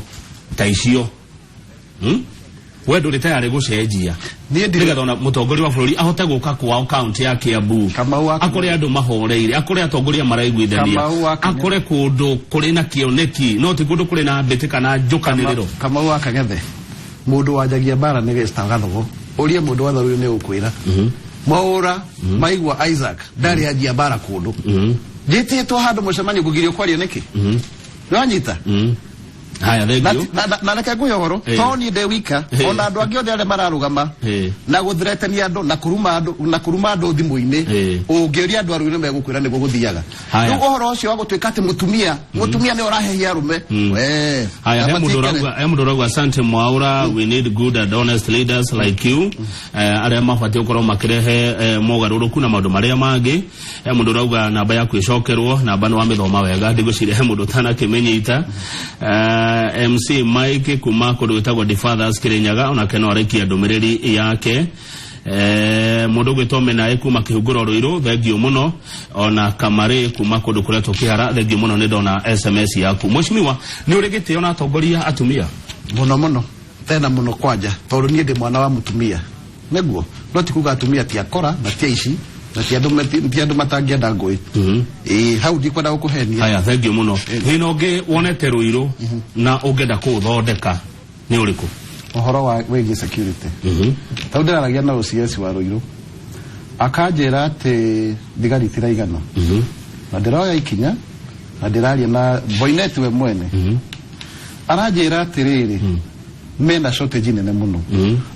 [SPEAKER 3] ta icio. We ndũrĩ tayarĩ gũcenjia
[SPEAKER 2] Niĩ ndirĩ-
[SPEAKER 3] nĩgetha ona mũtongoria wa bũrũri ahote gũka kwao kaunti ya Kiambu,
[SPEAKER 2] Kamau wa
[SPEAKER 3] akore andũ mahoreire, akore atongoria maraiguithania,
[SPEAKER 2] Kamau wa Kenya.
[SPEAKER 3] akore kũndũ kũrĩ na kĩoneki, no ti kũndũ kũrĩ na mbĩtĩ kana njũkanĩrĩro?
[SPEAKER 2] Kamau wa Kagethe, mũndũ wanjagia mbara nĩ Gesta Gathogo. Ũrie mũndũ wa Tharuri nĩ ũkwĩra Mwaũra maigua Isaac ndarĩ anjia mbara kũndũ. Njĩtĩtwo handũ mũcemanio ngũgirio kwaria nĩkĩ? Nĩwanyita?
[SPEAKER 3] Haya, thengiũ.
[SPEAKER 2] Na reke ngũhe ũhoro, to niĩ ndĩ wika, ona andũ angĩ othe arĩa mararũgama na gũthretania andũ na kũruma andũ na kũruma andũ thimũ-inĩ, ũngĩũria andũ arũire megũkwĩra nĩguo gũthiaga.
[SPEAKER 3] Haya.
[SPEAKER 2] Rĩu ũhoro ũcio wa gũtuĩka atĩ mũtumia nĩ ũrahehia arũme, we
[SPEAKER 3] Haya, he
[SPEAKER 2] na
[SPEAKER 3] mũndũ
[SPEAKER 2] matikene.
[SPEAKER 3] ũrauga, he mũndũ ũrauga, "Asante Mwaura, we need good and honest leaders like you, arĩa mabatiĩ gũkorwo makĩrehe mogarũrũku na maũndũ marĩa mangĩ." He mũndũ ũrauga namba yaku ĩcokerwo. Namba nĩ wamĩthoma wega, ndigwĩciria he mũndũ ũtanakĩmĩnyita. MC Mike kuma kũndũ gwĩtagwo The Fathers Kirinyaga onake no araikia ndũmĩrĩri yake. Mũndũ ũgwĩtwo Menaĩ kuma Kĩhungũro Rũirũ, thengiũ mũno. Ona Kamarĩ kuma kũndũ kũretwo Kĩhara, thengiũ mũno, nĩ ndona SMS yaku. Mheshimiwa, nĩ ũrĩ gĩtĩo na atongoria atumia?
[SPEAKER 2] Mũno mũno, tena mũno kwanja, tondũ niĩ ndĩ mwana wa mũtumia nĩguo. No ti kuga atumia ti akora na ti aici na ti andũ matangĩenda ngũĩ. Ĩĩ, hau ndikwenda gũkũhenia.
[SPEAKER 3] Haya, thengiũ mũno. Thĩna ũngĩ wonete Rũirũ na ũngĩenda kũũthondeka nĩ ũrĩkũ?
[SPEAKER 2] Ũhoro wa wĩgiĩ security, tondũ ndĩraragia na OCS wa Rũirũ akanjĩra atĩ thigari itiraigana, na ndĩroya ikinya na ndĩraria na Boinnet we mwene. Aranjĩra atĩrĩrĩ, mena shortage nene mũno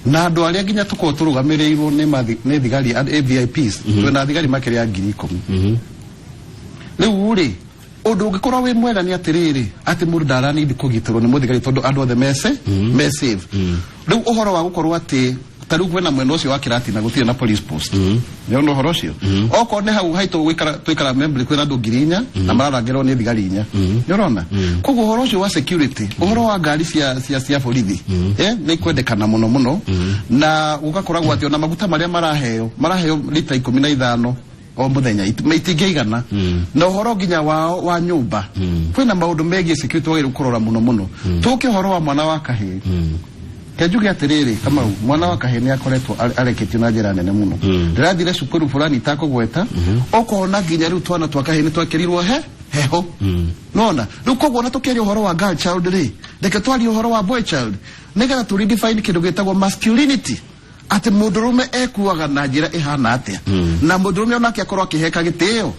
[SPEAKER 2] na andũ arĩa nginya tũkorwo tũrũgamĩrĩirwo nĩ thigari AVIPs, twĩna thigari makĩria ya 10,000. Rĩu rĩ, ũndũ ũngĩkorwo wĩ mwega nĩ atĩrĩrĩ, atĩ mũndũ ndaranindi kũgitĩrwo nĩ mũthigari tondũ andũ othe me safe. Rĩu ũhoro wa gũkorwo atĩ ta rĩu kwĩna mwena ũcio wa Kĩratina gũtirĩ na police post, nĩona ũhoro ũcio? Okorwo nĩ hau haitũ gũikara tũikara Membley kwĩna andũ 4,000 na mararangĩrwo nĩ thigari 4, nĩũrona? Koguo ũhoro ũcio wa security, ũhoro wa ngari cia borithi nĩ ikwendekana mũno mũno, na gũgakoragwo atĩ ona maguta marĩa maraheo lita 15 o mũthenya itingĩigana, na ũhoro nginya wao wa nyũmba. Kwĩna maũndũ megiĩ security wagĩrĩirwo kũrora mũno mũno. Tũke ũhoro wa mwana wa kahĩĩ, kenjuge atĩrĩrĩ, Kamau, mwana wa kahĩĩ nĩ akoretwo areketio na njĩra nene mũno. Ndĩrathire cukuru fulani itakũgweta, ũkona nginya rĩu twana twa kahĩĩ nĩ twekĩrirwo he heho nona. Rĩu koguo ona tũkĩaria ũhoro wa girl child rĩ, reke twarie ũhoro wa boy child nĩgetha tũ redefine kĩndũ gĩtagwo masculinity, atĩ mũndũrũme ekuaga na njĩra ĩhana atĩa, na mũndũrũme onake akorwo akĩheka gĩtĩo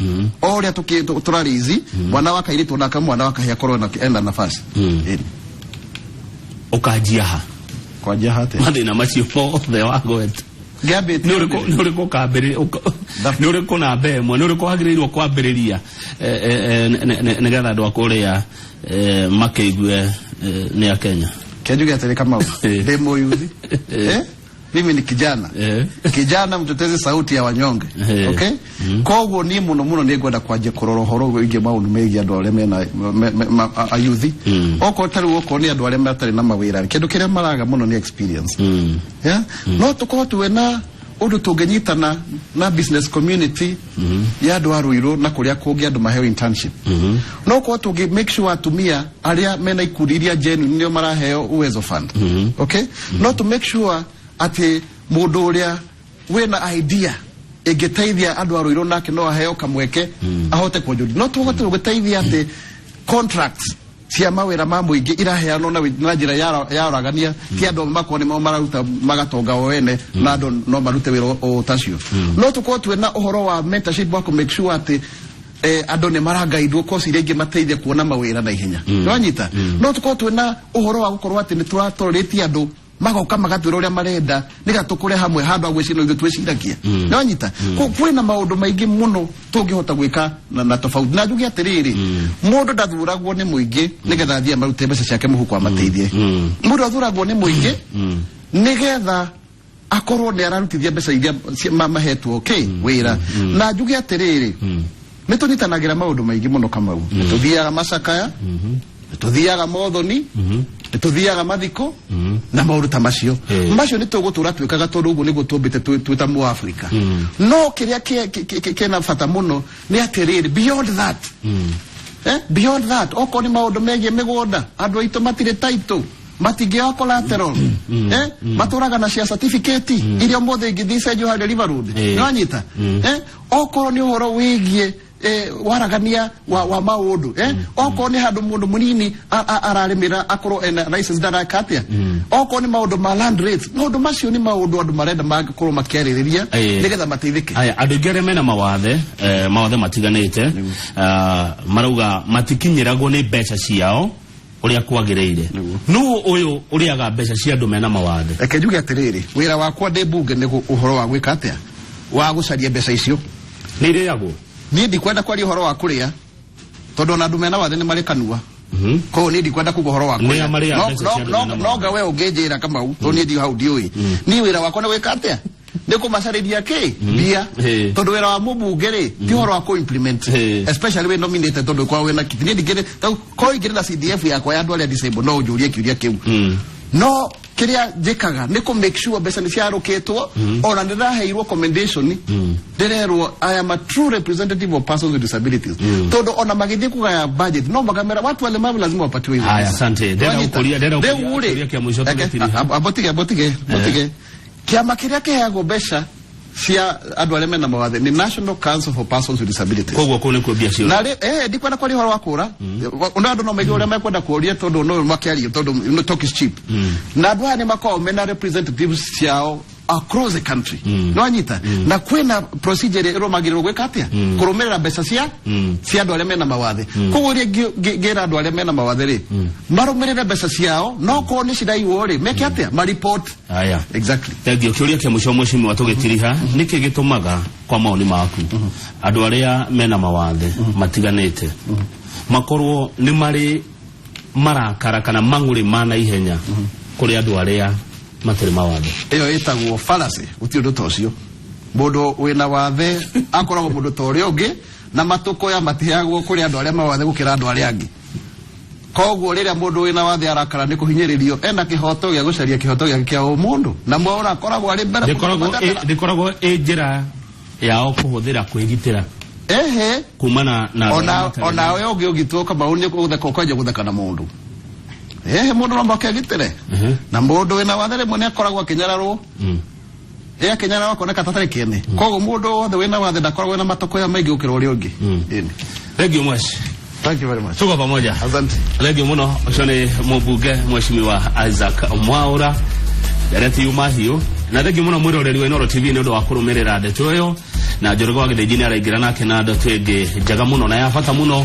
[SPEAKER 2] o ũrĩa tũrarĩizi mwana wa kairĩtu, onake mwana wa kahĩĩ akorwo ena nafasi. Ĩni.
[SPEAKER 3] Ũkanjia ha?
[SPEAKER 2] Kwanjia hatĩa?
[SPEAKER 3] Mathĩna macio mothe wagweta.
[SPEAKER 2] Ngĩambĩtie
[SPEAKER 3] Nĩ ũrĩkũ nĩ ũrĩkũ namba ĩmwe, nĩ ũrĩkũ wagĩrĩirwo kwambĩrĩria nĩgetha andũ a kũrĩa makĩigue nĩ a Kenya?
[SPEAKER 2] Kenjuge atĩrĩ, Kamau, ndĩ mũyuthi, mimi ni kijana, kijana mtetezi, sauti ya wanyonge. Okay, koguo niĩ mũno mũno nĩ ngwenda kwanjia kũrora ũhoro wĩgiĩ maũndũ megiĩ andũ arĩa mena ayuthi. Okorwo ta rĩu okorwo nĩ andũ arĩa matarĩ na mawĩra, kĩndũ kĩrĩa maraga mũno nĩ experience. Yeah? No tũkorwo twĩna ũndũ tũngĩnyitana na business community ya andũ a Rũirũ na kũrĩa kũngĩ, andũ maheo internship. No korwo tũngĩ make sure atumia arĩa mena ikundi iria genuine nĩo maraheo Uwezo Fund. Okay, no to make sure atĩ mũndũ ũrĩa wĩna idea ĩngĩteithia andũ a Rũirũ nake no aheo kamweke ahote kuonjoria. No tũhote gũteithia atĩ contracts cia mawĩra ma mũingĩ iraheanwo na njĩra ya oragania, ti andũ makorwo nĩmo mararuta magatonga o ene na andũ no marute wĩra o tacio. No tũkorwo twĩna ũhoro wa mentorship wa kũ make sure atĩ andũ nĩ maragaidwo course iria ingĩ mateithia kuona mawĩra na ihenya, nĩwanyita? No tũkorwo twĩna ũhoro wa gũkorwo atĩ nĩ tũratororetie andũ magoka magatwĩra ũrĩa marenda nĩgetha tũkũre hamwe handũ ha gwĩciria ithuĩ twĩciragia, nĩwanyita? Kwĩna maũndũ maingĩ mũno tũngĩhota gwĩka na tofauti. Na njuge atĩrĩrĩ, mũndũ ndathuragwo nĩ mũingĩ nĩgetha athiĩ marute mbeca ciake mũhuko amateithie. Mũndũ athuragwo nĩ mũingĩ nĩgetha akorwo nĩ ararutithia mbeca iria mahetwo okay wĩra. Na njuge atĩrĩrĩ, nĩ tũnyitanagĩra maũndũ maingĩ mũno, Kamau. Nĩ tũthiaga macakaya, Nĩ tũthiaga mothoni, nĩ tũthiaga mathiko na maũndũ ta macio. Macio nĩ tũgũtũra twĩkaga tondũ ũguo nĩguo tũmbĩte twĩ ta mũafrika. No kĩrĩa kĩna bata mũno nĩ atĩrĩrĩ, beyond that, beyond that, okorwo nĩ maũndũ megiĩ mĩgũnda, andũ aitũ matirĩ title, matingĩoya collateral, matũraga na cia certificate iria ũmũthĩ ingĩthiĩ cenjio harĩa River Road. Nĩwanyita? Okorwo nĩ ũhoro wĩgiĩ waragania wa maũndũ, okorwo nĩ handũ mũndũ mũnini ararĩmĩra akorwo ena license ndaraka atĩa, okorwo nĩ maũndũ ma land rates, maũndũ macio nĩ maũndũ andũ marenda makorwo makĩarĩrĩria nĩgetha mateithĩke.
[SPEAKER 3] Aya, andũ aingĩ arĩa mena mawathe, mawathe matiganĩte, marauga matikinyĩragwo nĩ mbeca ciao ũrĩa kwagĩrĩire. Nũ ũyũ ũrĩaga mbeca cia andũ mena mawathe?
[SPEAKER 2] Reke njuge atĩrĩrĩ, wĩra wakwa ndĩ mbunge nĩ ũhoro wa gwĩka atĩa, wa gũcaria mbeca icio.
[SPEAKER 3] Nĩ irĩagwo?
[SPEAKER 2] Niĩ ndikwenda kwaria ũhoro wa kũrĩa tondũ ona andũ mena wathe nĩ marĩ kanua. Koguo niĩ ndikwenda kuga ũhoro wa
[SPEAKER 3] Nĩa
[SPEAKER 2] kũrĩa.
[SPEAKER 3] marĩaga mbeca cia andũ mena
[SPEAKER 2] No nga we ũngĩnjĩra Kamau, tondũ niĩ ndi hau ndiũĩ. Niĩ wĩra wakwa nĩ gwĩka atĩa, nĩ kũmacarĩria kĩ mbia, tondũ wĩra wa mũmbunge rĩ ti ũhoro wa kũ-implement, especially wĩ nominated, tondũ kwa wĩna kiti. Niĩ ndingĩrĩ korwo ingĩrĩ na CDF yakwa ya andũ arĩa disabled, no ũnjũrie kĩũria kĩu. No kĩrĩa njĩkaga nĩ kũ make sure mbeca nĩ ciarũkĩtwo. Ona nĩ ndĩraheirwo commendation, ndĩrerwo I am a true representative of persons with disabilities, tondũ ona magĩthiĩ kũgaya budget no makamera watu walemavu lazima wapatiwe hizo
[SPEAKER 3] Haya,
[SPEAKER 2] pesa.
[SPEAKER 3] asante. Ndĩrenda
[SPEAKER 2] Wanyita?
[SPEAKER 3] gũkũria- ndĩrenda
[SPEAKER 2] Rĩu
[SPEAKER 3] gũkũria
[SPEAKER 2] rĩ,
[SPEAKER 3] kĩũria kĩa mũico tũgĩtiriha.
[SPEAKER 2] Abotige kĩama kĩrĩa kĩheagwo mbeca cia andũ arĩa mena mawathe nĩ National Council for Persons with Disabilities.
[SPEAKER 3] Koguo kũu nĩkuo mbia ciũra.
[SPEAKER 2] Na rĩ ndikwenda kwaria ũhoro wa kũra no andũ no maigue ũrĩa mekwenda kũria tondũ no makĩarie tondũ talk is cheap. Na andũ aya nĩ makoragwo mena representatives ciao across the country, no anyita na kwĩna procedure ĩrũmagĩrĩrwo gwĩka atĩa, kũrũmĩrĩra mbeca cia andũ arĩa mena mawathe. Koguo ũrĩa ngĩra andũ arĩa mena mawathe rĩ, marũmĩrĩre mbeca ciao, no korwo nĩ ciraiywo rĩ, meke atĩa, maripot.
[SPEAKER 3] Haya.
[SPEAKER 2] Exactly.
[SPEAKER 3] Thengiũ. Kĩũria kĩa mũico, mheshimiwa, tũgĩtiriha, nĩkĩ gĩtũmaga kwa maoni maku andũ arĩa mena mawathe matiganĩte makorwo nĩ marĩ marakara kana mang'ũrĩ ma naihenya kũrĩ andũ arĩa matarĩ mawathe?
[SPEAKER 2] Ĩyo ĩtagwo fallacy. Gũtirĩ ũndũ ta ũcio. Mũndũ wĩna wathe akoragwo mũndũ ta ũrĩa ũngĩ, na matũkũya matiheagwo kũrĩ andũ arĩa mawathe gũkĩra andũ arĩa angĩ. Koguo rĩrĩa mũndũ wĩna wathe arakara nĩ kũhinyĩrĩrio, ena kĩhoto gĩa gũcaria kĩhoto gĩake kĩa ũmũndũ, na mwaũra akoragwo arĩ mbere.
[SPEAKER 3] Ndĩkoragwo ĩ njĩra yao kũhũthĩra kwĩgitĩra
[SPEAKER 2] Ehe.
[SPEAKER 3] kumana na andũ arĩa
[SPEAKER 2] Ona
[SPEAKER 3] matarĩ
[SPEAKER 2] ona we ũngĩ ũngĩtuo Kamau nĩ gũtheka, ũkwanjia gũtheka na mũndũ. Ehe, mũndũ no mũhaka egitĩre. Na mũndũ wĩna wathe rĩmwe nĩ akoragwo akĩnyararwo. Ĩ akĩnyararwo akoneka tatarĩ kĩene. Koguo mũndũ wothe wĩna wathe ndakoragwo na matũkũya maingĩ gũkĩra ũrĩa ũngĩ. Ĩni.
[SPEAKER 3] Thengiũ mweshi.
[SPEAKER 2] Thank you very much.
[SPEAKER 3] Tuko pamoja.
[SPEAKER 2] Asante.
[SPEAKER 3] Thengiũ mũno. Ũcio nĩ mũmbunge mheshimiwa Isaac Mwaura ndereti yuma hiũ, na thengiũ mũno mwĩroreri wa Inooro TV nĩ ũndũ wa kũrũmĩrĩra ndeto ĩyo, na Njoroge wa Gĩthĩnji nĩ araingĩra nake na ndeto ĩngĩ njega mũno na ya bata mũno,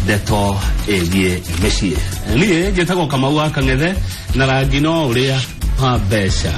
[SPEAKER 3] ndeto ĩgiĩ mĩciĩ. Niĩ njĩtagwo Kamau wa Kang'ethe, na rangi no ũrĩa wa mbeca.